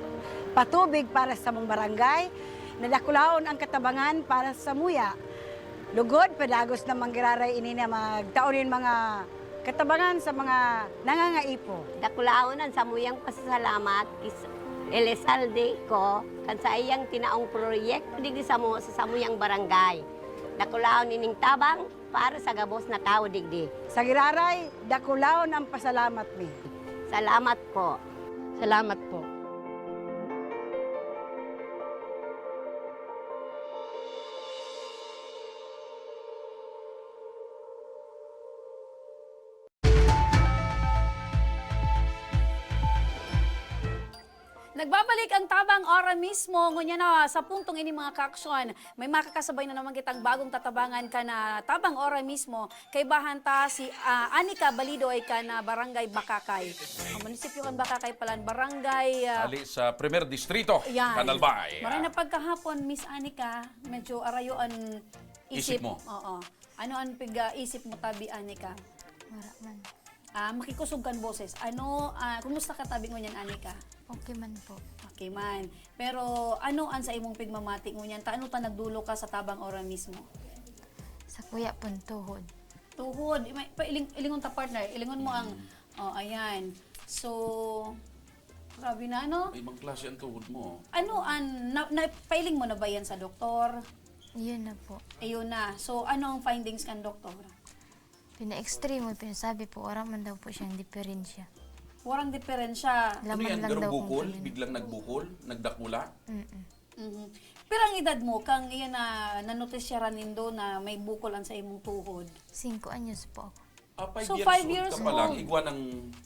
patubig para sa samong barangay. Nadakulaon ang katabangan para samuya. Lugod, padagos na manggiraray ini na magtao nin mga katabangan sa mga nangangaipo. Dakulaon an samuyang pasasalamat ki Elizalde Co kan saiyang tinaong proyekto digdi samo sa samuyang barangay. Dakulaon ining tabang para sa gabos na tawo digdi. Sa giraray, dakulaon ang pasalamat mi. Salamat po. Salamat po. Nagbabalik ang Tabang Ora Mismo. Ngunyan na, sa puntong ini, mga kaaksyon, may makakasabay na naman kitang bagong tatabangan kan, ah, Tabang Ora Mismo. Kaibahan ta si, ah, Anica Balidoy kan, ah, Barangay Bacacay. Ang munisipyo kan Bacacay palan, barangay, ah, Ali sa Primer Distrito, yan. Can Albay. Maray na pagkahapon, Miss Anica, medyo arayo an isip. Isip mo? Oo. Ano an pig-, ah, isip mo tabi, Anica? Wala man. Ah, makikusog kan boses. Ano, ah, kumusta ka tabi ngunyan, Anica? Okay man po. Okay man. Pero ano an sa imong pigmamati ngunyan? Ta ano ta nagdulo ka sa Tabang Ora Mismo? Sa kuya pon tuhod. Tuhod. May, pa, iling-, ilingon ta, partner. Ilingon mo ang, mm, oh, ayan. So, grabe na, no? Ibang klase ang tuhod mo, oh. Ano an, na, na, pailing mo na ba yan sa doktor? Yun na po. Ayun na. So, ano ang findings kan doktor? Pina-X-ray mo, pinasabi po, wala man daw po siyang diferensya. Walang diferensya. Ano yan? Laman lang daw kung bukol? Biglang nagbukol? Nagdakula? Mm-mm. Mhm. Pero ang edad mo, kang iyan na nanotisyaran nindo na may bukol ang sa imong tuhod? Singko anyos po ako. Ah, five years old ka pa lang, igwa ng,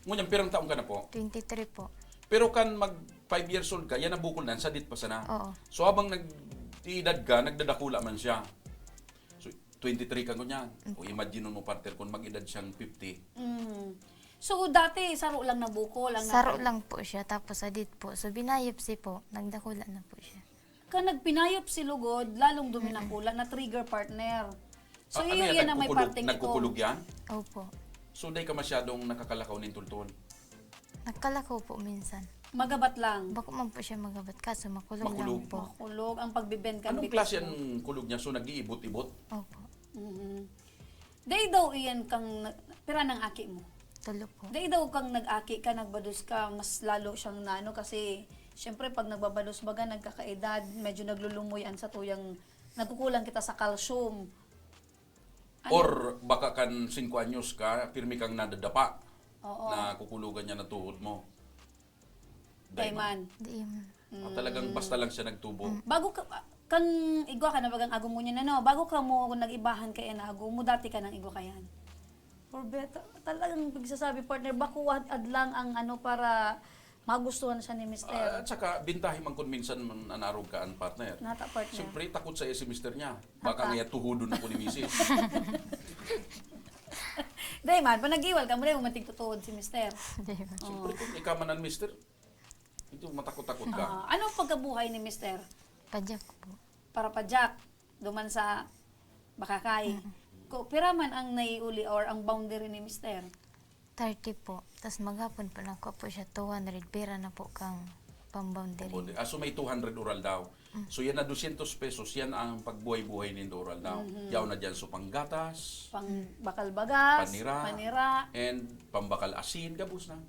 ngunyan, pirang taon ka na po? Twenty-three po. Pero kan mag five years old ka, yan nabukol na, sadit pa sana. Oo. So, habang nag-iidad ka, nagdadakula man siya. So, twenty-three ka ngunyan. Mm. O, imagine mo, partner, kung mag-edad siyang fifty. Mm. So, dati, saro lang na bukol ang Saro naka- lang po siya, tapos adit po. So, binayopsi po, nagdakula na po siya. Kan nagpinayopsi lugod, lalong duminakula, na-trigger partner. So, Ah, ano iyo yan? yan ang may Nagkukulog, parteng ito. nagkukulog yan? Opo. So, di ka masyadong nakakalaw nin tultol? Nagkalaw po minsan. Magabat lang. Bako man po siya magabat, kaso makulog, Makulog. lang po. Makulog ang pagbibend kan Anong bitis klase mo. ang kulog niya? So, nag-iibot-ibot? Opo. Mhm. Day daw iyan kang, na- pira ng aki mo? Tulo po. Day daw kang nag-aki ka, nagbados ka, mas lalo siyang naano kasi, syempre, pag nagbabados baga, nagkakaedad, medyo naglulumoy ang satuyang, nagkukulang kita sa calcium. Ano? Or baka kan singko anyos ka, pirmi kang nadadapa Oo. na kukulugan niya na tuhod mo? Dayman. Di man. Ah, talagang basta lang siya nagtubo. Bago ka, kang igwa ka na bagang agom mo niya na, no? Bago ka mo nag-ibahan kaya na agom mo, dati ka nang igwa kayan. Porbeta, talagang pagsasabi, partner, bakuwat adlang ang ano para magustuhan siya ni mister. Ah, at saka, bintahi man kung minsan man anarog ka ang partner. Nata, partner. Siyempre, takot sa si mister niya. Baka Nata. nga tuhudon ako ni misis. Dayman, pag nag-iwal ka mo, dahil mo man tigtutuhod si mister. Di man. Siyempre, kung ikaw man ang mister, ito matakot-takot ka. Ah, anong pagkabuhay ni mister? Padyak po. Para pa Jack, duman sa Bakakay. Ko, pira man ang naiuli or ang boundary ni mister? Thirty po. Tapos maghapon po nakuha po siya two hundred. Pira na po kang pang-boundary. Boundary. Ah, so may two hundred oral daw. So yan na dosyentos pesos, yan ang pagbuhay-buhay nindo oral daw. Yaw na dyan, so panggatas, Pang bakal bagas, Panira. Panira. And pambakal asin, gabos na.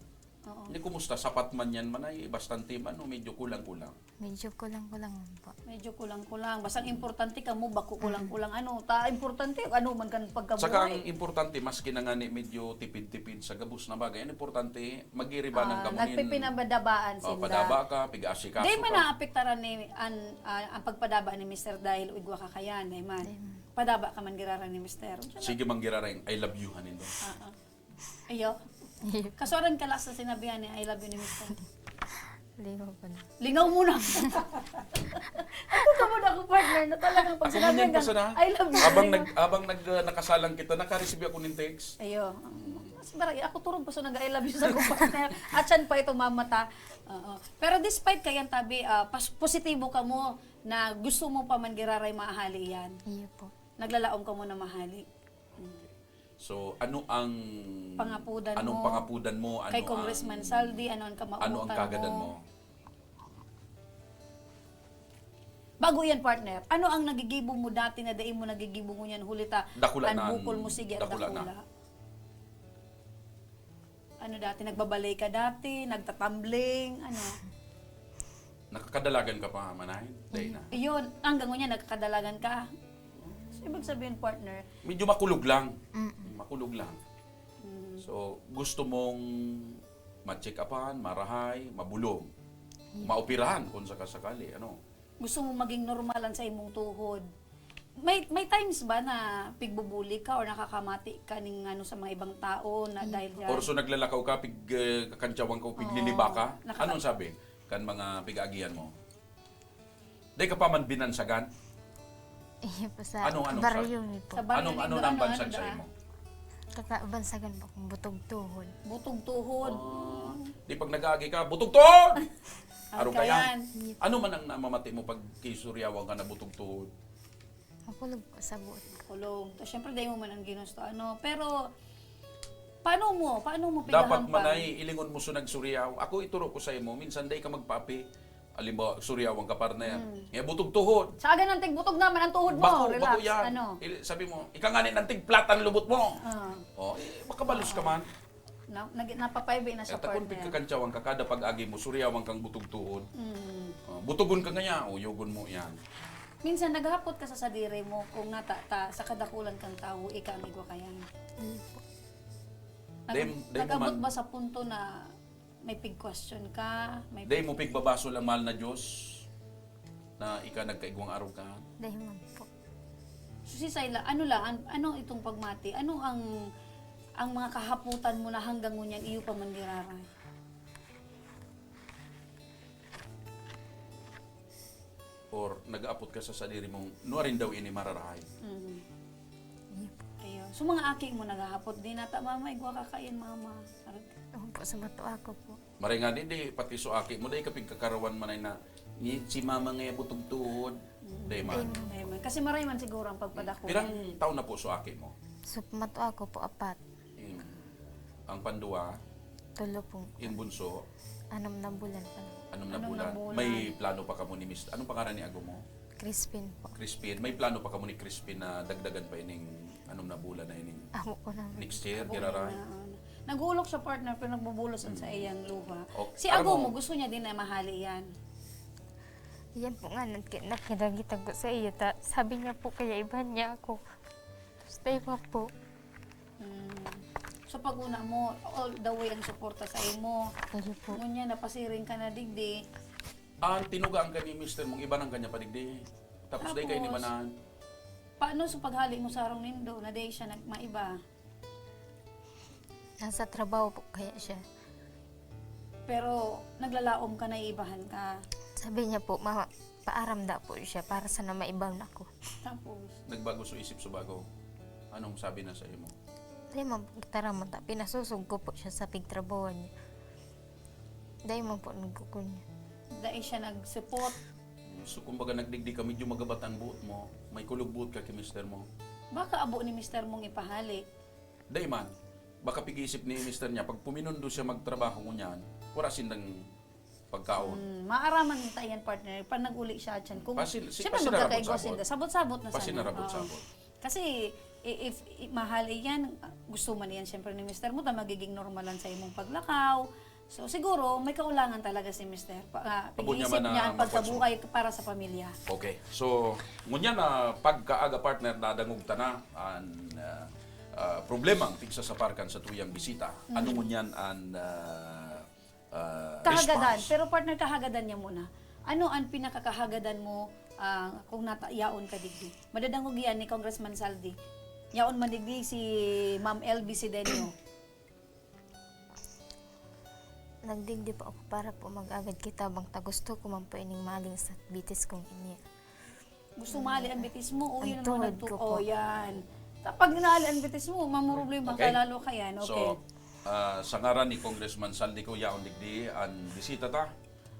Oo. Ni kumusta? Sapat man yan, manay? Bastante man, no? Medyo kulang-kulang. Medyo kulang-kulang man po. Medyo kulang-kulang. Basta ang importante ka mo, bako kulang-kulang. Ano, ta importante, ano man kan pagkabuhay. Saka ang importante, maski na nga ni medyo tipid-tipid sa gabos na bagay, ang importante, magiribanan Ah, ka mo. nagpipinabadabaan Oh, sila. Padaba ka, piga-asikaso Di man ka. Naapektaran ni an, ah, ang pagpadaba ni mister dahil igwa ka kayan, di man. Di man. Padaba ka man giraran ni mister. Sige, manggiraring, I love you, hanindo. Ah, ah. Iyo. Kasuaran ka lang sa sinabihan ni I love you ni mister. Lingaw ko na. Lingaw mo na. Ako ka mo na ako, partner, na talagang pag Ako sinabi man yan, hanggang, basta na. "I love you." Abang, Lingaw. nag, abang nag, uh, nakasalang kita, nakareceive ako ng text. Ayo. Mas barang, ako turog pa so nag-I love you sa akong partner. At siyan pa ito mamata. Oo. Pero despite kayan tabi, ah, pas- positibo ka mo na gusto mo pa man giraray maahali yan. Iyo po. Naglalaom ka mo na mahali. So, ano ang Pangapudan anong mo pangapudan mo? Ano Kay Congressman ang, Saldi, ano ang kamautan ano ang kagadan mo? mo? Bago yan, partner, ano ang nagigibo mo dati na dai mo nagigibo ngunyan huli ta Dakula an na. bukol mo sige at Dakula dakula? na. Ano dati, nagbabalay ka dati, nagtatambling, ano? Nakakadalagan ka pa, manay? Dahil na. Iyon, hanggang ngunyan, nagkakadalagan ka. So, ibig sabihin, partner, Medyo makulog lang. Mm. Makulog lang. mm, So, gusto mong ma-check upan, marahay, mabulong. Maoperahan kung sakasakali, ano. gusto mo maging normal ang sa imong tuhod. May may times ba na pigbubuli ka or nakakamati ka ning ano sa mga ibang tao na dahil diyan? Or so naglalakaw ka, pig uh, kakantsawan ka o pigliliba ka. Nakaka- Anong sabi kan mga pig-aagihan mo? Di ka pa man binansagan? Iyo po sa Anong, anong baryo sa- mi po. Sa baryo Anong nindo, ano nang ano, bansag ano sa daan? imo? Kakabansagan po akong butog tuhod. Butog tuhod. Di pag nag-aagi ka, butog tuhod! Ang Araw ka yan. kayan. Ano man ang namamati mo pag kisuryawan ka na butog tuhod? Makulog po sa buot. Kulog. To, syempre, dahil mo man ang ginusto. Ano, pero, paano mo? Paano mo Dapat pinahampang? manay, ilingon mo so nagsuryaw. Ako, ituro ko sa imo, minsan dai ka magpaapi. Halimbawa, suryawan ka, partner. Nga butog tuhod. Sa agan ng tigbutog naman ang tuhod mo. Bako, Relax. bako yan. Ano? Ili- Sabi mo, ika nga ni ng tigplatan lubot mo. Ah, Oh, eh, makabalos ka man. na, nag, napapaibi na Eh, sa takon pig partner. kakantsawan ka, kada pag-agi mo, suryawan kang butog tuhod. Mm. Oh, butugon ka nga niya, uyogon mo yan. Minsan naghapot ka sa sadiri mo kung nata ta, sa kadakulan kang tawo, ika ang igwa kayan. Iyo po. Nag, Dem- dem nag-abot man. Ba sa punto na may pig-question ka? May Dahil mo pigbabasol ang mahal na Diyos na ika nagkaigwang arog ka. Dahil man po. So, si Sayla, ano lang, an, ano itong pagmati? Ano ang ang mga kahaputan mo na hanggang ngunyan iyo pa man giraray? Or nag-aapot ka sa sadiri mong, nuarin daw ini mararahay. Mm. Iyo po. Ayun. So, mga aki mo naghahapot din, "Ata, mama, igwa ka kain, mama." Arag- Opo, sa mato ako po. Maray nga din, di, pati so aki mo, dahil kapig kakarawan man ay na, ni, si mama nga butog tuhod. Dahil man. Ay, man. Kasi maray man siguro ang pagpadako. Pirang taon na po so aki mo? So, mato ako po, apat. Yung, ang pandua, Tulo pong yung bunso, anam na bulan pa lang. anong na Anong bulan? nabulan? May plano pa kamo ni Mister, anong pangalan ni ago mo? Crispin po. Crispin, may plano pa kamo ni Crispin na dagdagan pa ining anong na bulan na ining Amo ko naman. next year, Ako giraray? na, ano. Nag-uulok siya, partner, pero nagbubulos sa iyang luha. O, Si aram ago mo- mo, gusto niya din na mahali yan. Yan po nga, nagki- nakidagitag ko sa iyo. Ta, sabi niya po, kaya ibahan niya ako. Tapos tayo po. Mm. So, pag una mo, all the way ang suporta sa imo. Tayo po. Ngunyan, napasiring ka na digdi. Ang tinugaan ka ni Mister mong iba ng kanya padigdi. Tapos, dahil kayo ni Tapos, Manan. Paano sa paghali mo sa harong nindo na dahil siya nagmaiba? Nasa trabaho po kaya siya. Pero naglalaom ka na iibahan ka. Sabi niya po, ma, paaram da po siya para sana maibaw na ako. Tapos, Nagbago so isip so bago. Anong sabi na sa imo? Dahil man, tara mo, ta, pinasusog ko po siya sa pigtrabahoan niya. Dahil man po, nagkukunya. dahil siya nag-support. So, kumbaga, nagdigdi ka, medyo magabatan buot mo, may kulog buot ka kay Mister mo. Baka abo ni Mister mong ipahali. Dahil man, baka pig-isip ni Mister niya, pag puminundo siya magtrabaho ngunyan, wala sindang pagkaon. Hmm, maaraman ta yan, partner. Pag nag-uli siya, tiyan. Kung, Pasin- si- siyempre, pasinarabot magkakaigwa sabot. Sinda. Sabot-sabot na sana. Pasinarabot Oo. sabot. Kasi, i- if, i- mahali yan, gusto man yan, siyempre, ni Mister mo, ta magiging normal lang sa imong paglakaw. So, siguro, may kaulangan talaga si Mister. Pa, ah, Abo niya pag-iisip man na niya ang mapagsu- pagkabuhay para sa pamilya. Okay. So, ngunyan na pagkaaga, partner, nadangog ta na ang ah, ah, problemang pigsasaparkan sa tuyang bisita. Ano ngunyan ang ah, ah, Kahagadan, response? Pero partner, kahagadan niya muna. Ano ang pinakakahagadan mo ah, kung nata yaon ka digdi? Madadangog yan ni Congressman Saldi. Yaon man digdi si Ma'am L B Sidenio. Nagdigdi po ako para po mag-agad kita bang ta gusto ko man po ining maling sa bitis kong ini. Gusto mali ang bitis mo, o Ang yun ang tuhod nagtu- ko oh, po. Yan. Kapag nali ang bitis mo, mamroblema ka Okay. lalo ka yan. Okay. So, ah, sa ngaran ni Congressman Saldi ko, yaon digdi ang bisita ta,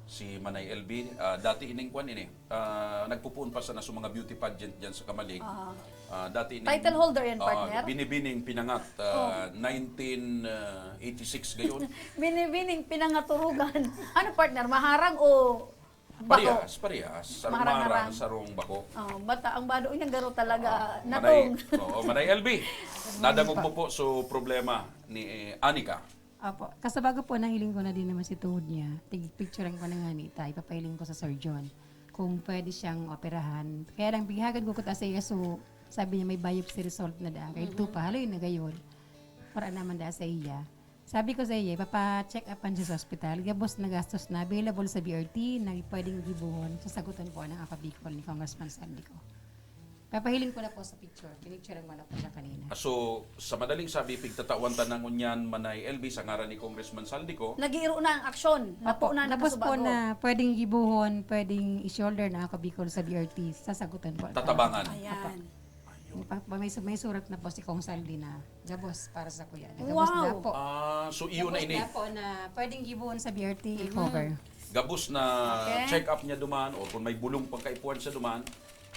si Manay L B. Ah, dati ining kwan ini. Ah, nagpupuon pa sana sa mga beauty pageant dyan sa Kamalig. Ah. Ah, dati ining, Title holder yan, ah, partner? Binibining Pinangat, ah, nineteen eighty-six gayon. Binibining pinangaturugan. Ano, partner? Maharang o bako? Parehas, parehas. Sarong Maharang-harang. Maharang, sarong bako. Oh, bata ang bado niya, garo talaga. Ah, Natong. Manay, oo, Manay L B. Nadangog mo po so problema ni eh, Anika. Apo. Kasabago po, nahiling ko na din naman si tuhod niya. Tig-picturean ko na nga ni Tay. Ipapahiling ko sa surgeon kung pwede siyang operahan. Kaya lang, bighagad ko kuta sa iya. So, sabi niya may biopsy result na daan. Kaya ito pa, haloy na gayon. Para naman daan sa iya. Sabi ko sa iya, ipapa-check upan siya sa ospital. Gabos na gastos na available sa B R T na pwedeng gibuhon. Sasagutan po ng Ako Bicol ni Congressman Sandy ko. Papahiling ko na po sa picture. Pinicture mo na po siya kanina. Ah, so, sa madaling sabi, pigtatawan ta na ngunyan, Manay L B, sa ngaran ni Congressman Saldi ko. Nag-iiro na ang aksyon. Mapo Apo, na gabos po nakasabago. Na pwedeng gibuhon, pwedeng i-shoulder na Ako Bicol sa B R T. Sasagutan po. Tatabangan. Ayan. May, pa- may, may surat na po si Kong Saldi na gabos para sa kuya. Na Wow! Gabos na po. Ah, so iyo na Gabos ini. Na po na pwedeng gibuhon sa B R T i-cover. Gabos na Okay. check-up niya duman o kung may bulong pang kaipuhan sa duman,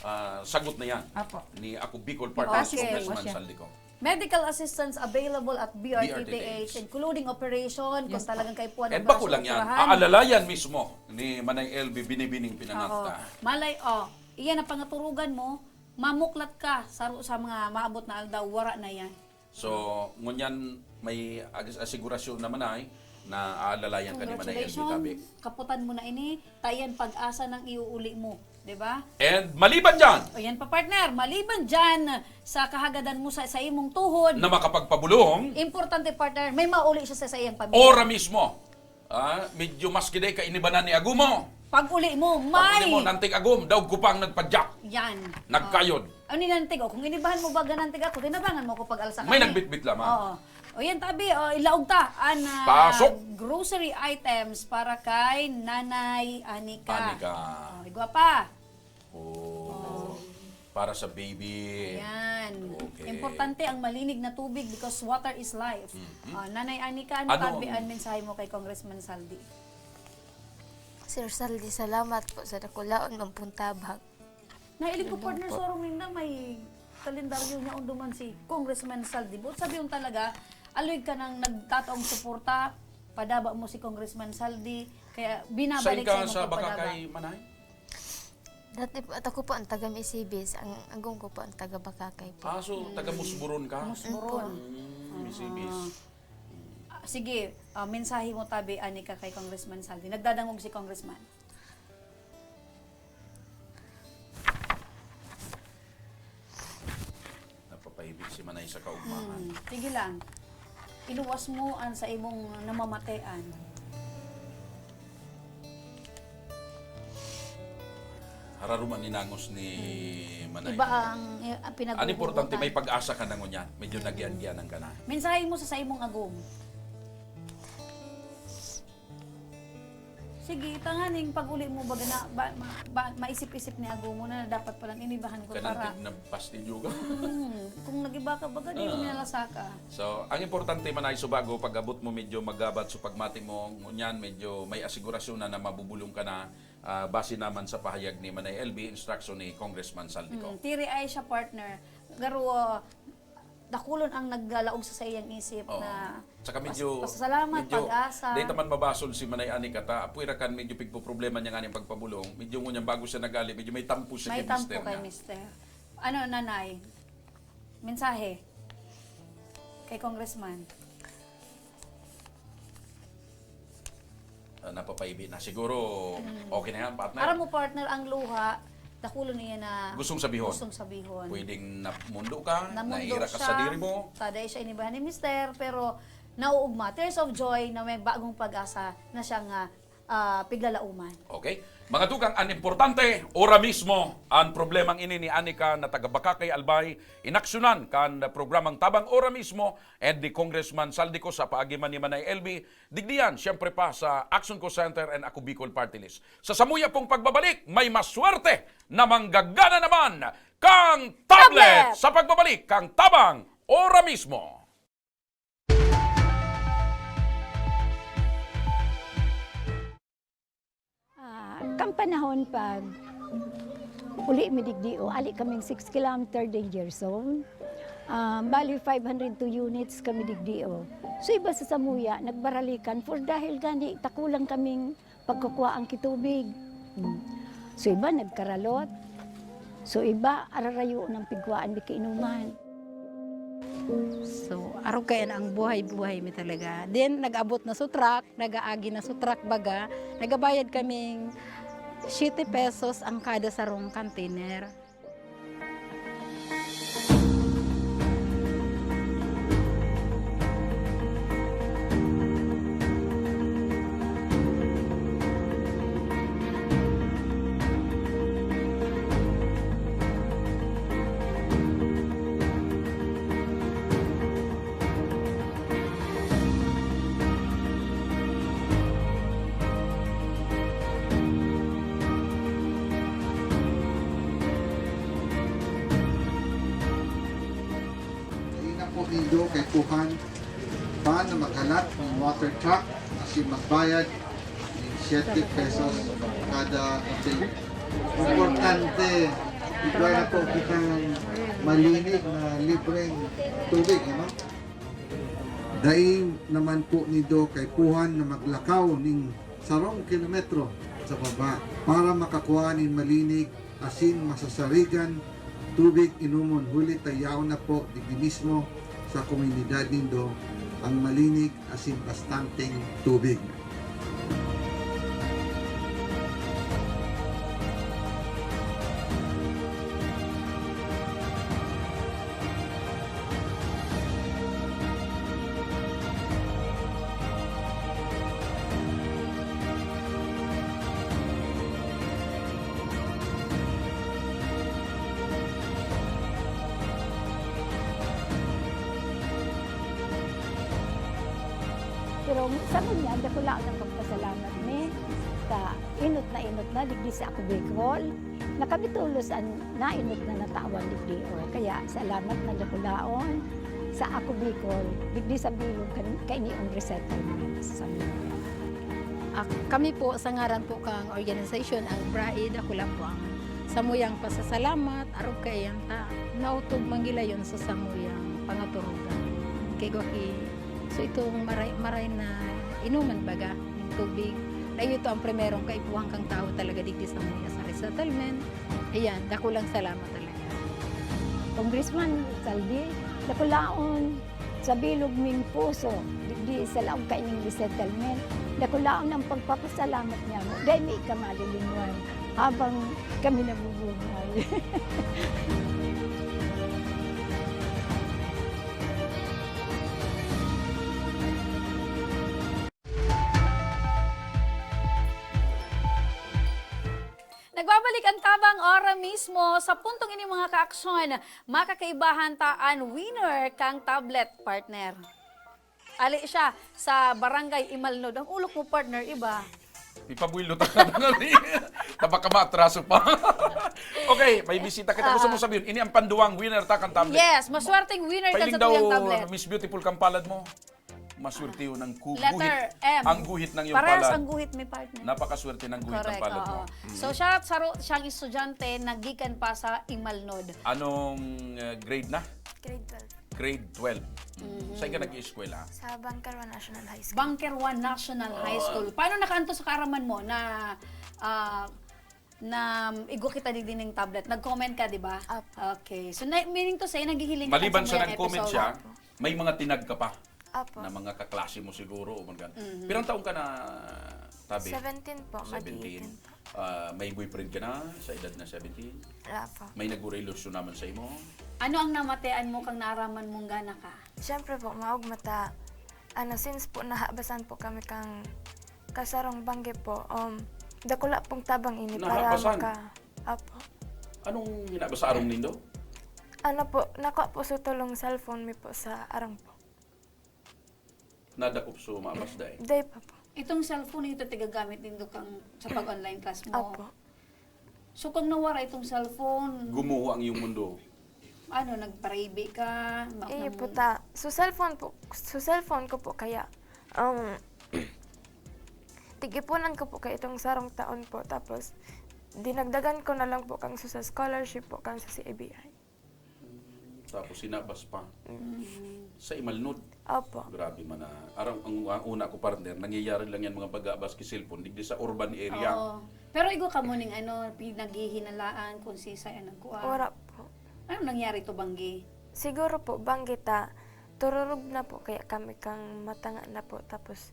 ah, sagot na yan Apo. Ni Ako Bicol Partners Okay. Congressman Opo siya. Saldi ko. Medical assistance available at B R T T H, B R T T H. Including operation, kung Yes po. talagang kaipuhan And ng bako braso, lang yan. operahan. Aalalayan mismo ni Manay L B Binibining Pinangat Oo. ka. Malay, oh, iyan ang pangaturugan mo, mamuklat ka sa, sa mga maabot na aldaw, wara na yan. So, ngunyan may ag- asigurasyon naman ay na aalalayan ka ni Manay L B Tabi. Congratulations. Kaputan mo na ini. Tayan pag-asa ng iuuli mo. Di ba? And maliban dyan, O yan pa, partner. Maliban dyan sa kahagadan mo sa, sa imong tuhod, na makapagpabulong, importante, partner, may mauli siya sa, sa iyang pamilya. ora mismo. Ah, medyo mas kiday ka inibanan ni Agumo. Pag uli mo, Pag may... mo, nantig Agum, daog ko pang nagpadyak. Yan. Nagkayod. Oh. Ano yung nantig? O, kung inibahan mo ba ganantig ako, tinabangan mo ako pag alsa ka May eh. Nagbitbit lamang. Oo. O yan, tabi, o, ilaog ta. An, ah, Pasok. Grocery items para kay Nanay Anika. Anika. O, igwa pa. Oh. Para sa baby. Ayan. Okay. Importante ang malinig na tubig because water is life. Mhm. Ah, Nanay Anika, ano Ano tabi ang an mensahe mo kay Congressman Saldi? Sir Saldi, salamat po sa dakulaon mong pong tabang. Nailing ko, Doon partner, po. Sorong ninda, may kalendaryo niya, unduman si Congressman Saldi. Buot sabi yung talaga, aluig ka nang nagtataong suporta, padaba mo si Congressman Saldi, kaya binabalik Saan ka sa'yo sa magpapadaba. Bakakay, Manay? Dati po, ato ko po ang taga Misibis, ang agong ko po ang taga Bakakay po. Ah, so, taga Musburon ka? Musburon. Mm, Misibis. Ah. Ah, sige, ah, mensahe mo tabi, ani ka kay Congressman Saldi. Nagdadangog si Congressman. Napapahibi si Manay sa kaugmahan. Hmm, sige lang. Iluwas mo an sa imong namamatean. Hararuman ni nangos ni Hmm. Manay. Iba ang, eh, ang Ang importante, pinag-uugutan. May pag-asa ka na ngunyan. Medyo Hmm. nagyan-giyanan ka na. Mensahe mo sa, sa imong agom. Sige, tanganing pag-uli mo, baga na, ba, ma, ba, maisip-isip ni ago mo na dapat palang inibahan ko Kanang para tig-, nagpastilyo ka. Hmm, kung nagiba ka, baga, di Ah. mo minalasa ka. So, ang importante man ay subago, pag-abot mo medyo magabat, so pagmati mo, ngunyan, medyo may asigurasyon na, na mabubulong ka na, ah, base naman sa pahayag ni Manay L B, instruction ni Congressman Saldi ko. Hmm, tiri ay siya, partner. Garo, ah, dakulon ang naglalaog sa saiyang isip Oo. na Tsaka medyo, pas-, pasasalamat, medyo, pag-asa. Dahil taman mabasol si Manay Ani kata, apoy rakan medyo pigpoproblema niya nga ning pagpabulong. Medyo ngunyan bago siya nagali, medyo may tampo siya May kay tampo mister kay niya. Mister. Ano, Nanay? Mensahe kay Congressman? Ah, napapaibi na. Siguro, Mm. okay na yan, partner. Aram mo, partner, ang luha, dakulo niya na Gustong sabihon. gustong sabihon. Pwedeng namundo ka, Namundo naira ka siya, sa diri mo. Tada siya inibahan ni Mister, pero nauugma, tears of joy na may bagong pag-asa na siyang, ah, ah, piglalauman. Okay. Mga tugang, ang importante, ora mismo, ang problemang ini ni Anika na taga Bacacay, Albay, inaksyonan kan programang Tabang Ora Mismo, and ni Congressman Saldi ko sa paagi man ni Manay L B, digdi yan, siyempre pa sa Action Co Center and Ako Bicol Party List. Sa samuya pong pagbabalik, may maswerte na manggagana naman kang tablet Tablet! sa pagbabalik kang Tabang Ora Mismo. Ah, kan panahon pag uli mi digdi, o, ali kaming six kilometer danger zone. Ah, bali, five hundred two units kami digdi, o. So, iba sa samuya, nagbaralikan for dahil gani, takulang kaming pagkukua ang kitubig. Hmm. So, iba nagkaralot. So, iba ararayo ng pigkuhaan mi kainuman. So, arog kaya na ang buhay-buhay mi talaga. Then, nag-abot na sa truck, nag-aagi na sa truck baga, nagabayad kaming siyete pesos ang kada sarong container. Dai na po nindo kaipuhan pa na maghalat nin water truck asin magbayad nin siyete pesos kada container. Importante, igwa na po kitang malinig na libreng tubig, ano? Dai naman po nindo kaipuhan na maglakaw nin sarong kilometro sa baba para makakua nin malinig asin masasarigan tubig inomon, huli ta yaon na po digdi mismo sa komunidad nindo ang malinig asin bastanteng tubig. Pero sa ngunyan, dakula ang pagpasalamat mi ta enot na enot na digdi sa Ako Bicol. Nakabitulos an nainot na natawan digdi, o kaya salamat na dakulaon sa Ako Bicol, digdi sa bilog kan kainiong resettlement sa Samoa. Ah, kami po, sa ngaran po kang organisasyon, ang BRAE, dakula po ang samuyang pasasalamat, arog kaiyan ta, naotob man gilayon sa samuyang pangaturugan. Kay gwa ki, so itong maray, maray na inuman baga, ning tubig. Dahil ito ang primerong kaipuhan kang tawo talaga digdi sa mga sa resettlement. Ayan, dakulang salamat talaga. Congressman Saldi, dakulaon sa bilog ming puso, digdi sa laog kaining resettlement, dakulaon ang pagpapasalamat niya mo. Dahil may ika malilingwan habang kami nabubuhay. Nagbabalik ang tabang ora mismo sa puntong ini, mga kaaksyon. Makakaibahan ta an winner kang tablet, partner. Ali siya sa Barangay Imalnod. Ang ulok mo, partner, iba. Ipabuelo ta na nga ni. Tabaka maatraso pa. Okay, may bisita kita. Gusto mo sabihin, ini ang panduwang winner ta kan tablet. Yes, maswerteng winner ka Pailing sa daw, tuyang tablet. Miss Beautiful kang palad mo. Maswerte yun ang ku- Letter guhit. M. Ang guhit ng iyong Parehas palad. Ang guhit, may partner. Napakaswerte ng guhit ng Correct, palad oo. mo. So, siya, saro, siyang estudyante, nagikan pa sa Imalnod. Anong uh, grade na? Grade twelve. Grade twelve. Mm-hmm. Saan ka nag-ieskwela? Sa Bunker One National High School. Bunker One National High School. Paano nakaanto sa kaaraman mo na ah, na igwa kita di dining tablet? Nag-comment ka, di ba? Apo. Okay. So, na, meaning to say, naghihiling ka Maliban kan sa samuyang nag-comment episode. siya, may mga tinag ka pa Apo. Na mga kaklase mo siguro. O mga, Mm-hmm. Pirang taon ka na, tabi? Seventeen po, Seventeen. Madiitin po. Ah, may boyfriend ka na sa edad na seventeen? Wala po. May nagrelasyon naman sa imo? Ano ang namatean mo kang naaraman mong gana ka? Siyempre po, maog mata. Ano, since po nahabasan po kami kang kasarong bangge po, um, dakula pong tabang ini para Nahabasan? maka... Apo. Anong hinabas sa arong nindo? Ano po, nakuha po sa tulong cellphone mi po sa arang po. Nadakop so maabas dai. Day pa po. Itong cellphone ito tigagamit nindo kang sa pag-online class mo. Apo. So kung nawara itong cellphone, Gumuho ang iyong mundo. Ano, nagparibi ka? Ma- Iyo nam- po ta. So cellphone po, so cellphone ko po kaya, um, tigipunan ko po kaya itong sarong taon po. Tapos, dinagdagan ko na lang po kang sa scholarship po, kang sa C A B I. Tapos hinabas pa Mm. sa Imalnod. Opo. Grabe man na. Arang, ang, ang una ko, partner, nangyayari lang yan mga pag-aabas ki cellphone, digdi sa urban area. Oo. Pero igo ka mo ning ano, pinaghihinalaan kung sisay ang nagkuha. Wala po. Ano nangyari to, Banggi? Siguro po, banggi ta, tururog na po kaya kami kang matanga na po. Tapos,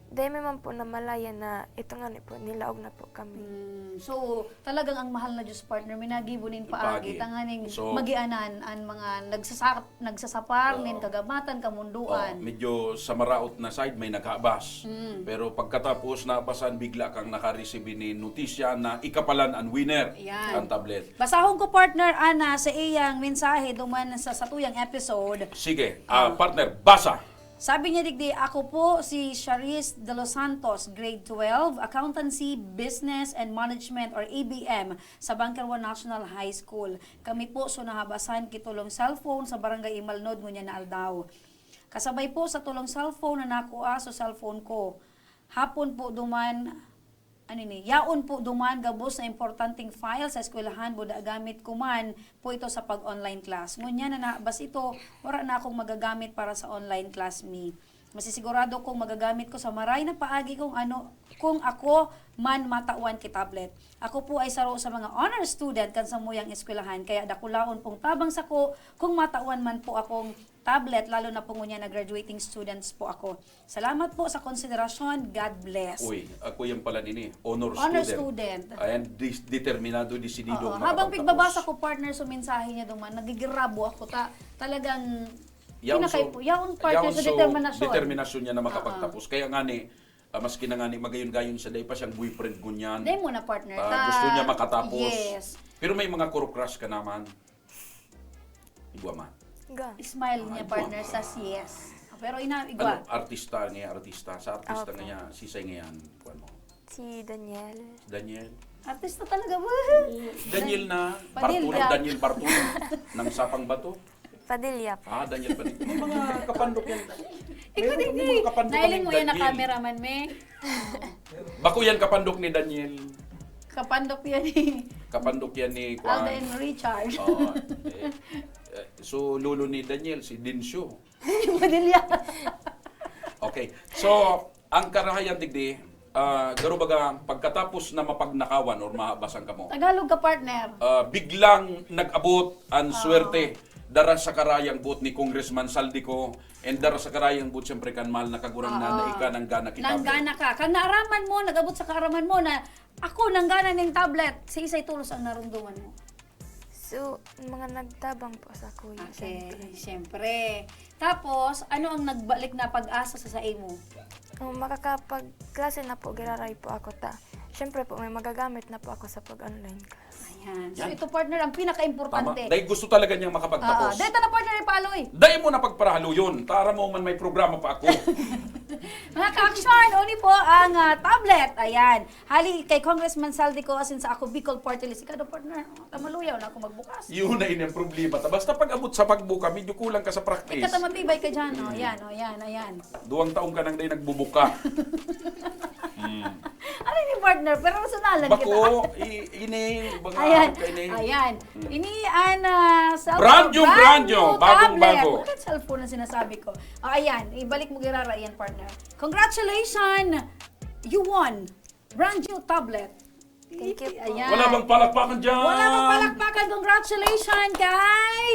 dahil man po namalayan na ito nga ni po, nilaog na po kami. Mm, so, talagang ang mahal na Diyos, partner, minagibo nin Paagi. paagi, tanganing So, magianan ang mga nagsasa- nagsasapar Oo. nin kagamatan, kamunduan. Oh, medyo sa maraot na side may naghabas. Mm. Pero pagkatapos nabasan, bigla kang nakareceive ni notisya na ikapalan ang winner Yan. ang tablet. Basahon ko, partner, ana sa iyang mensahe duman sa satuyang episode. Sige, ah, partner, basa. Sabi niya digdi, "Ako po si Charisse De Los Santos, grade twelve, Accountancy, Business and Management or A B M sa Bunker One National High School. Kami po so nahabasan kitulong cellphone sa Barangay Imalnod ngunyan na aldaw. Kasabay po sa tulong cellphone na nakuha so cellphone ko. Hapon po duman, ano ni, yaon po duman gabos na importanteng file sa eskwelahan, buda gamit ko man po ito sa pag-online class. Ngunyan na nahabas ito, wala na akong magagamit para sa online class mi. Masisigurado kong magagamit ko sa maray na paagi kung ano, kung ako man matawan ki tablet. Ako po ay saro sa mga honor student kan samuyang eskwelahan, kaya dakulaon pong tabang sako kung matawan man po akong tablet, lalo na po ngunyan na graduating students po ako. Salamat po sa konsiderasyon. God bless." Uy, ako yan pala nini, honor, Honor student. Student. Ayan, dis- determinado, desidido Oo, ang habang makapagtapos. Pigbabasa ko, partner, sa mensahe niya duman, nagigirabo ako ta. Talagang Yaon pinakay so- po. Yaon, partner, yaon sa so determinasyon. Determinasyon niya na makapagtapos. Kaya nga ni, ah, maski na nga ni magayon-gayon sa day pa siyang boyfriend ngunyan. Dahil mo na, partner. Ah, ta- gusto niya makatapos. Yes. Pero may mga kuru-crush ka naman. Igwa man. Ga. Smile niya, Ay, partner, guwa. Sa yes. Pero ina, igwa. Ano, artista niya, artista. Sa artista Opo. Niya, sisay ngayon. Kuwan mo. Si Daniel. Daniel. Artista talaga, woohoo! Daniel na Padilla. Bartolo, Daniel Bartolo, ng Sapang Bato. Padilla po. Ah, Daniel Padilla. May mga kapandok yan. Ikaw din eh. Nailing mo yan na cameraman, me. Bako yan kapandok ni Daniel. Kapandok yan eh. Kapandok yan ni Kwan. Alden Richard. Oo. Eh, eh, so, lolo ni Daniel, si Dincio. Padilla. Okay. So, ang karahayan digdi, ah, garo baga, pagkatapos na mapagnakawan or mahabasan kamo, Tagalog ka, partner. ah, biglang nag-abot ang swerte. Dara sa karayang buot ni Congressman Saldico and dara sa karayang buot siyempre kan mahal na kagurang na Ah. naika nanggana kita. Nanggana ka. Kan naaraman mo, nag-abot sa kaaraman mo na ako nanggana ning tablet. Si Isay Tulos ang narumduman mo. So, mga nagtabang po sa kuya. Okay, Siyempre. siyempre. Tapos, ano ang nagbalik na pag-asa sa sa imo? Kung makakapagklase na po, giraray po ako ta. Siyempre po, may magagamit na po ako sa pag-online class. Ayan. So, Yan. Ito, partner, ang Tama. pinaka-importante. Dahil gusto talaga niyang Oo, makapagtapos. dito na, partner, ipaloy. Dahil mo na pagparahaluyon. Tara mo man may programa pa ako. Mga ka-action, uni po ang ah, tablet. Ayan. Hali kay Congressman Saldico asin sa Ako Bicol Party List. Ikaw daw, partner. Tamaluyaw na ako magbukas. Yun na yun ang problema. Ta. Basta pag abot sa pagbuka, medyo kulang ka sa practice. Ikaw matibay ka dyan. O, yan, o, yan, ayan. Duwang taong ka nang day nagbubuka. Hmm. Ano ni partner? Pero personalan kita. Bako, i- ini, mga Ayan. ka ini. Ayan. Ini an ah, cellphone. Brand new, brand new. Bagong Tablet. Bago. Bakit cellphone na sinasabi ko? O, ayan. Ibalik mo girara yan, partner. Congratulations! You won! Brand new tablet. Thank you po. Ayan. Wala bang palakpakan dyan? Wala bang palakpakan? Congratulations kay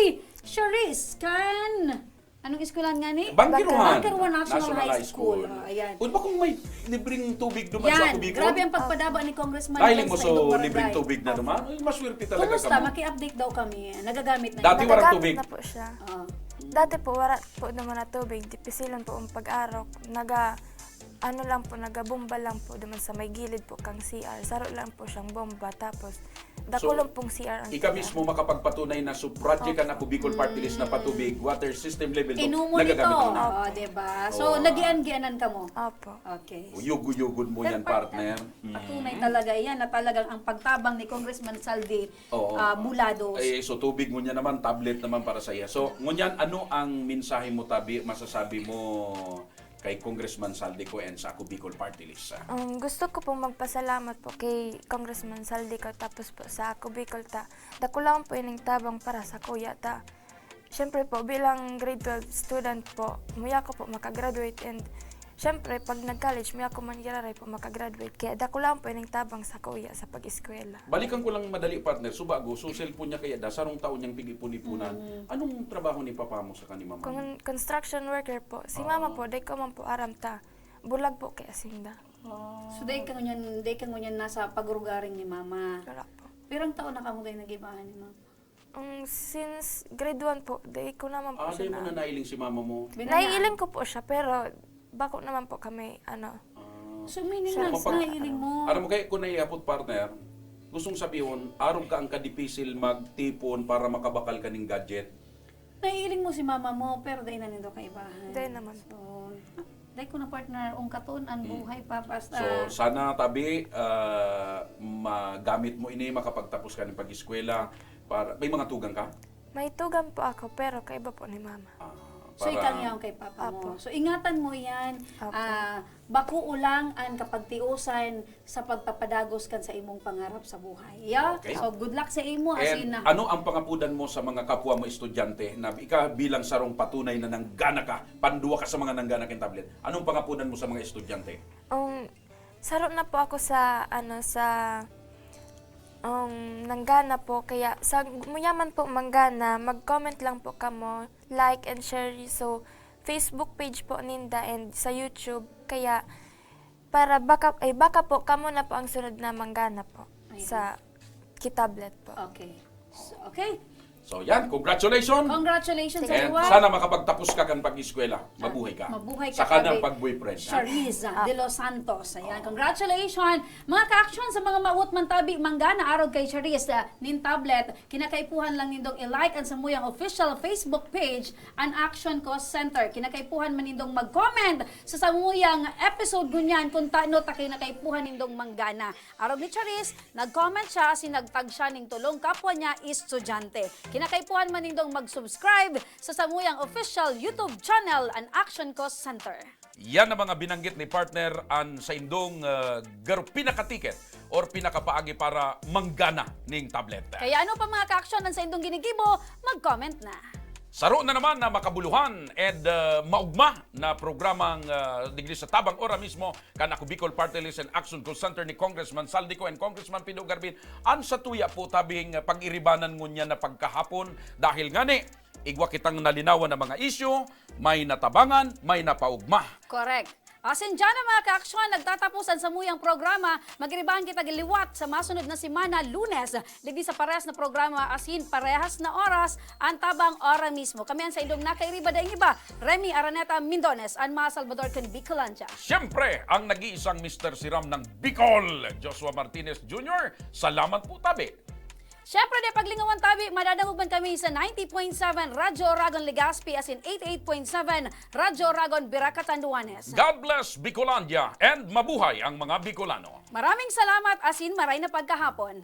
Charisse Can. Anong eskwelahan nga ni? Bangkiruhan. Bangkiruhan National High School. O, ayan. Uy, ba kung may libreng tubig duman sa Yan, Ako Bicol? Grabe ang pagpadaba ni Congressman Dahil Diaz mo sa so inyong libreng barangay. tubig na duman? Uy, maswerte talaga Kumusta? kamo. Maki-update daw kami. Nagagamit na. Dati Nagagamit walang Nagagamit tubig. na po siya. Oo. Dati po, wala po naman na tubig. Dipisilon po ang pag-arok. Naga, ano lang po, nagabomba lang po naman sa may gilid po kang C R. Saro lang po siyang bomba. Tapos, dakulon pong C R ang Ika C R. Mismo makapagpatunay na so project kan Ako Bicol Party List na patubig, water system level two, Inumo nagagamit nito. naman. O, diba? So, Oo. nagian-gianan ka mo. Opo. Okay. Uyog-uyogon mo yan, Perfect. Partner. Patunay talaga yan na talagang ang pagtabang ni Congressman Saldi Oo. ah, Bulados. Eh, so tubig ngunyan naman, tablet naman para sa iya. So, ngunyan, ano ang mensahe mo, tabi, masasabi mo kay Congressman Saldico and sa Ako Bicol Party List? Ah? Um, gusto ko pong magpasalamat po kay Congressman Saldico tapos po sa Ako Bicol ta. Dakulaon po ining tabang para sa kuya ta. Siyempre po, bilang grade twelve student po, muya ko po makagraduate and siyempre, pag nag-college, muya ko man giraray po makagraduate. Kaya dakulaon po ining tabang sa kuya sa pag-eskwela. Balikan ko lang madali, partner. So, bago, so cellphone niya kaya da, sarong taon niyang pig-ipon-ipunan. Anong trabaho ni papa mo sa kanima, mama? Kung construction worker po, si mama po, di ko man po aram ta. Bulag po kay asinda. So, dahil ka ngunyan, dahil ka ngunyan nasa pagrugaring ni mama. Wala po. Pirang taon na kamo kayo nag-ibahan ni mama? Um, since grade one po, di ko naman po Ah, siya di mo na na. Nailing si mama mo? Binayaan? Naiiling ko po siya, pero bako naman po kami, ano, Ah. So, meaning Siya na po sa pag- nailing mo. Alam mo, kaya kung naihapot, partner, gustong sabihon, arog ka ang kadipisil magtipon para makabakal kaning gadget. Naiiling mo si mama mo, pero dahil na nindo kaibahan. Dahil naman. So, dahil ko na partner, ungkaton, ang buhay pa, basta. So, sana, tabi, ah, magamit mo ini, makapagtapos ka ng pag-eskwela. Para, may mga tugang ka? May tugang po ako, pero kaiba po ni mama. Ah, So, para- ikaw niya ang kay papa Apo. mo. So, ingatan mo yan. Apo. Ah, bako lang ang kapagtiusan sa pagpapadagos kan sa imong pangarap sa buhay. Yeah? Okay. So, good luck sa imo. As in, And ano ang pangapudan mo sa mga kapwa mo estudyante na ika bilang sarong patunay na nanggana ka, pandua ka sa mga nanggana kang tablet? Anong pangapudan mo sa mga estudyante? Um, saro na po ako sa, ano, sa, um, nanggana po. Kaya, sa muyaman po manggana, mag-comment lang po kamo, like and share. So, Facebook page po ninda and sa YouTube. Kaya, para baka, ay, baka po, kamo na po ang sunod na manggana po Ayan. sa Kitablet po. Okay. So, okay. So yan, congratulations. Congratulations sa And liwat. Sana makapagtapos ka kan pag-eskwela. Mabuhay ka. Mabuhay ka, Sa kanang Tabi. pagboyfriend. Ha? Charisse de los Santos. Ayan, congratulations. Mga ka-action, sa mga mawot man tabi, manggana arog kay Charisse, ah, nin tablet, kinakaipuhan lang nindong i-like ang samuyang official Facebook page, an Action Cause Center. Kinakaipuhan man nindong mag-comment sa samuyang episode ngunyan kung tano ta kinakaipuhan nindong manggana. Arog ni Charisse, nag-comment siya asin nagtag siya ning tulong kapwa niya estudyante. Kinakaipuhan man nindong mag-subscribe sa samuyang official YouTube channel, an Action Cause Center. Yan ang mga binanggit ni partner an saindong uh, garo pinakatiket or pinakapaagi para manggana ning tablet. Kaya ano pa, mga ka-action, ang saindong ginigibo? Mag-comment na. Saro na naman na makabuluhan and uh, maugma na programang uh, digdi sa tabang ora mismo kan Ako Bicol Party List and Action Call Center ni Congressman Zaldy Co and Congressman Pido Garbin. An satuya po tabing uh, pag-iribanan ngunyan na pagkahapon dahil ngani igwa kitang nalinawan na mga isyu, may natabangan, may napaugma. Correct. Asin dyan na, mga ka-action, nagtatapos an samuyang programa. Mag-iribahan kita liwat sa masunod na semana, Lunes, digdi sa parehas na programa asin parehas na oras, an tabang ora mismo. Kami an saindong nakairiba daing iba, Remy Araneta Mindones, an mga Salvador kan Bicolandia. Siyempre, ang nag-iisang Mister Siram ng Bicol, Joshua Martinez Junior. Salamat po, tabi. Siyempre, di paglingawan tabi, madadangog man kami sa ninety point seven Radyo Oragon Legazpi asin eighty-eight point seven Radyo Oragon Virac Catanduanes. God bless Bicolandia and mabuhay ang mga Bicolano. Maraming salamat asin maray na pagkahapon.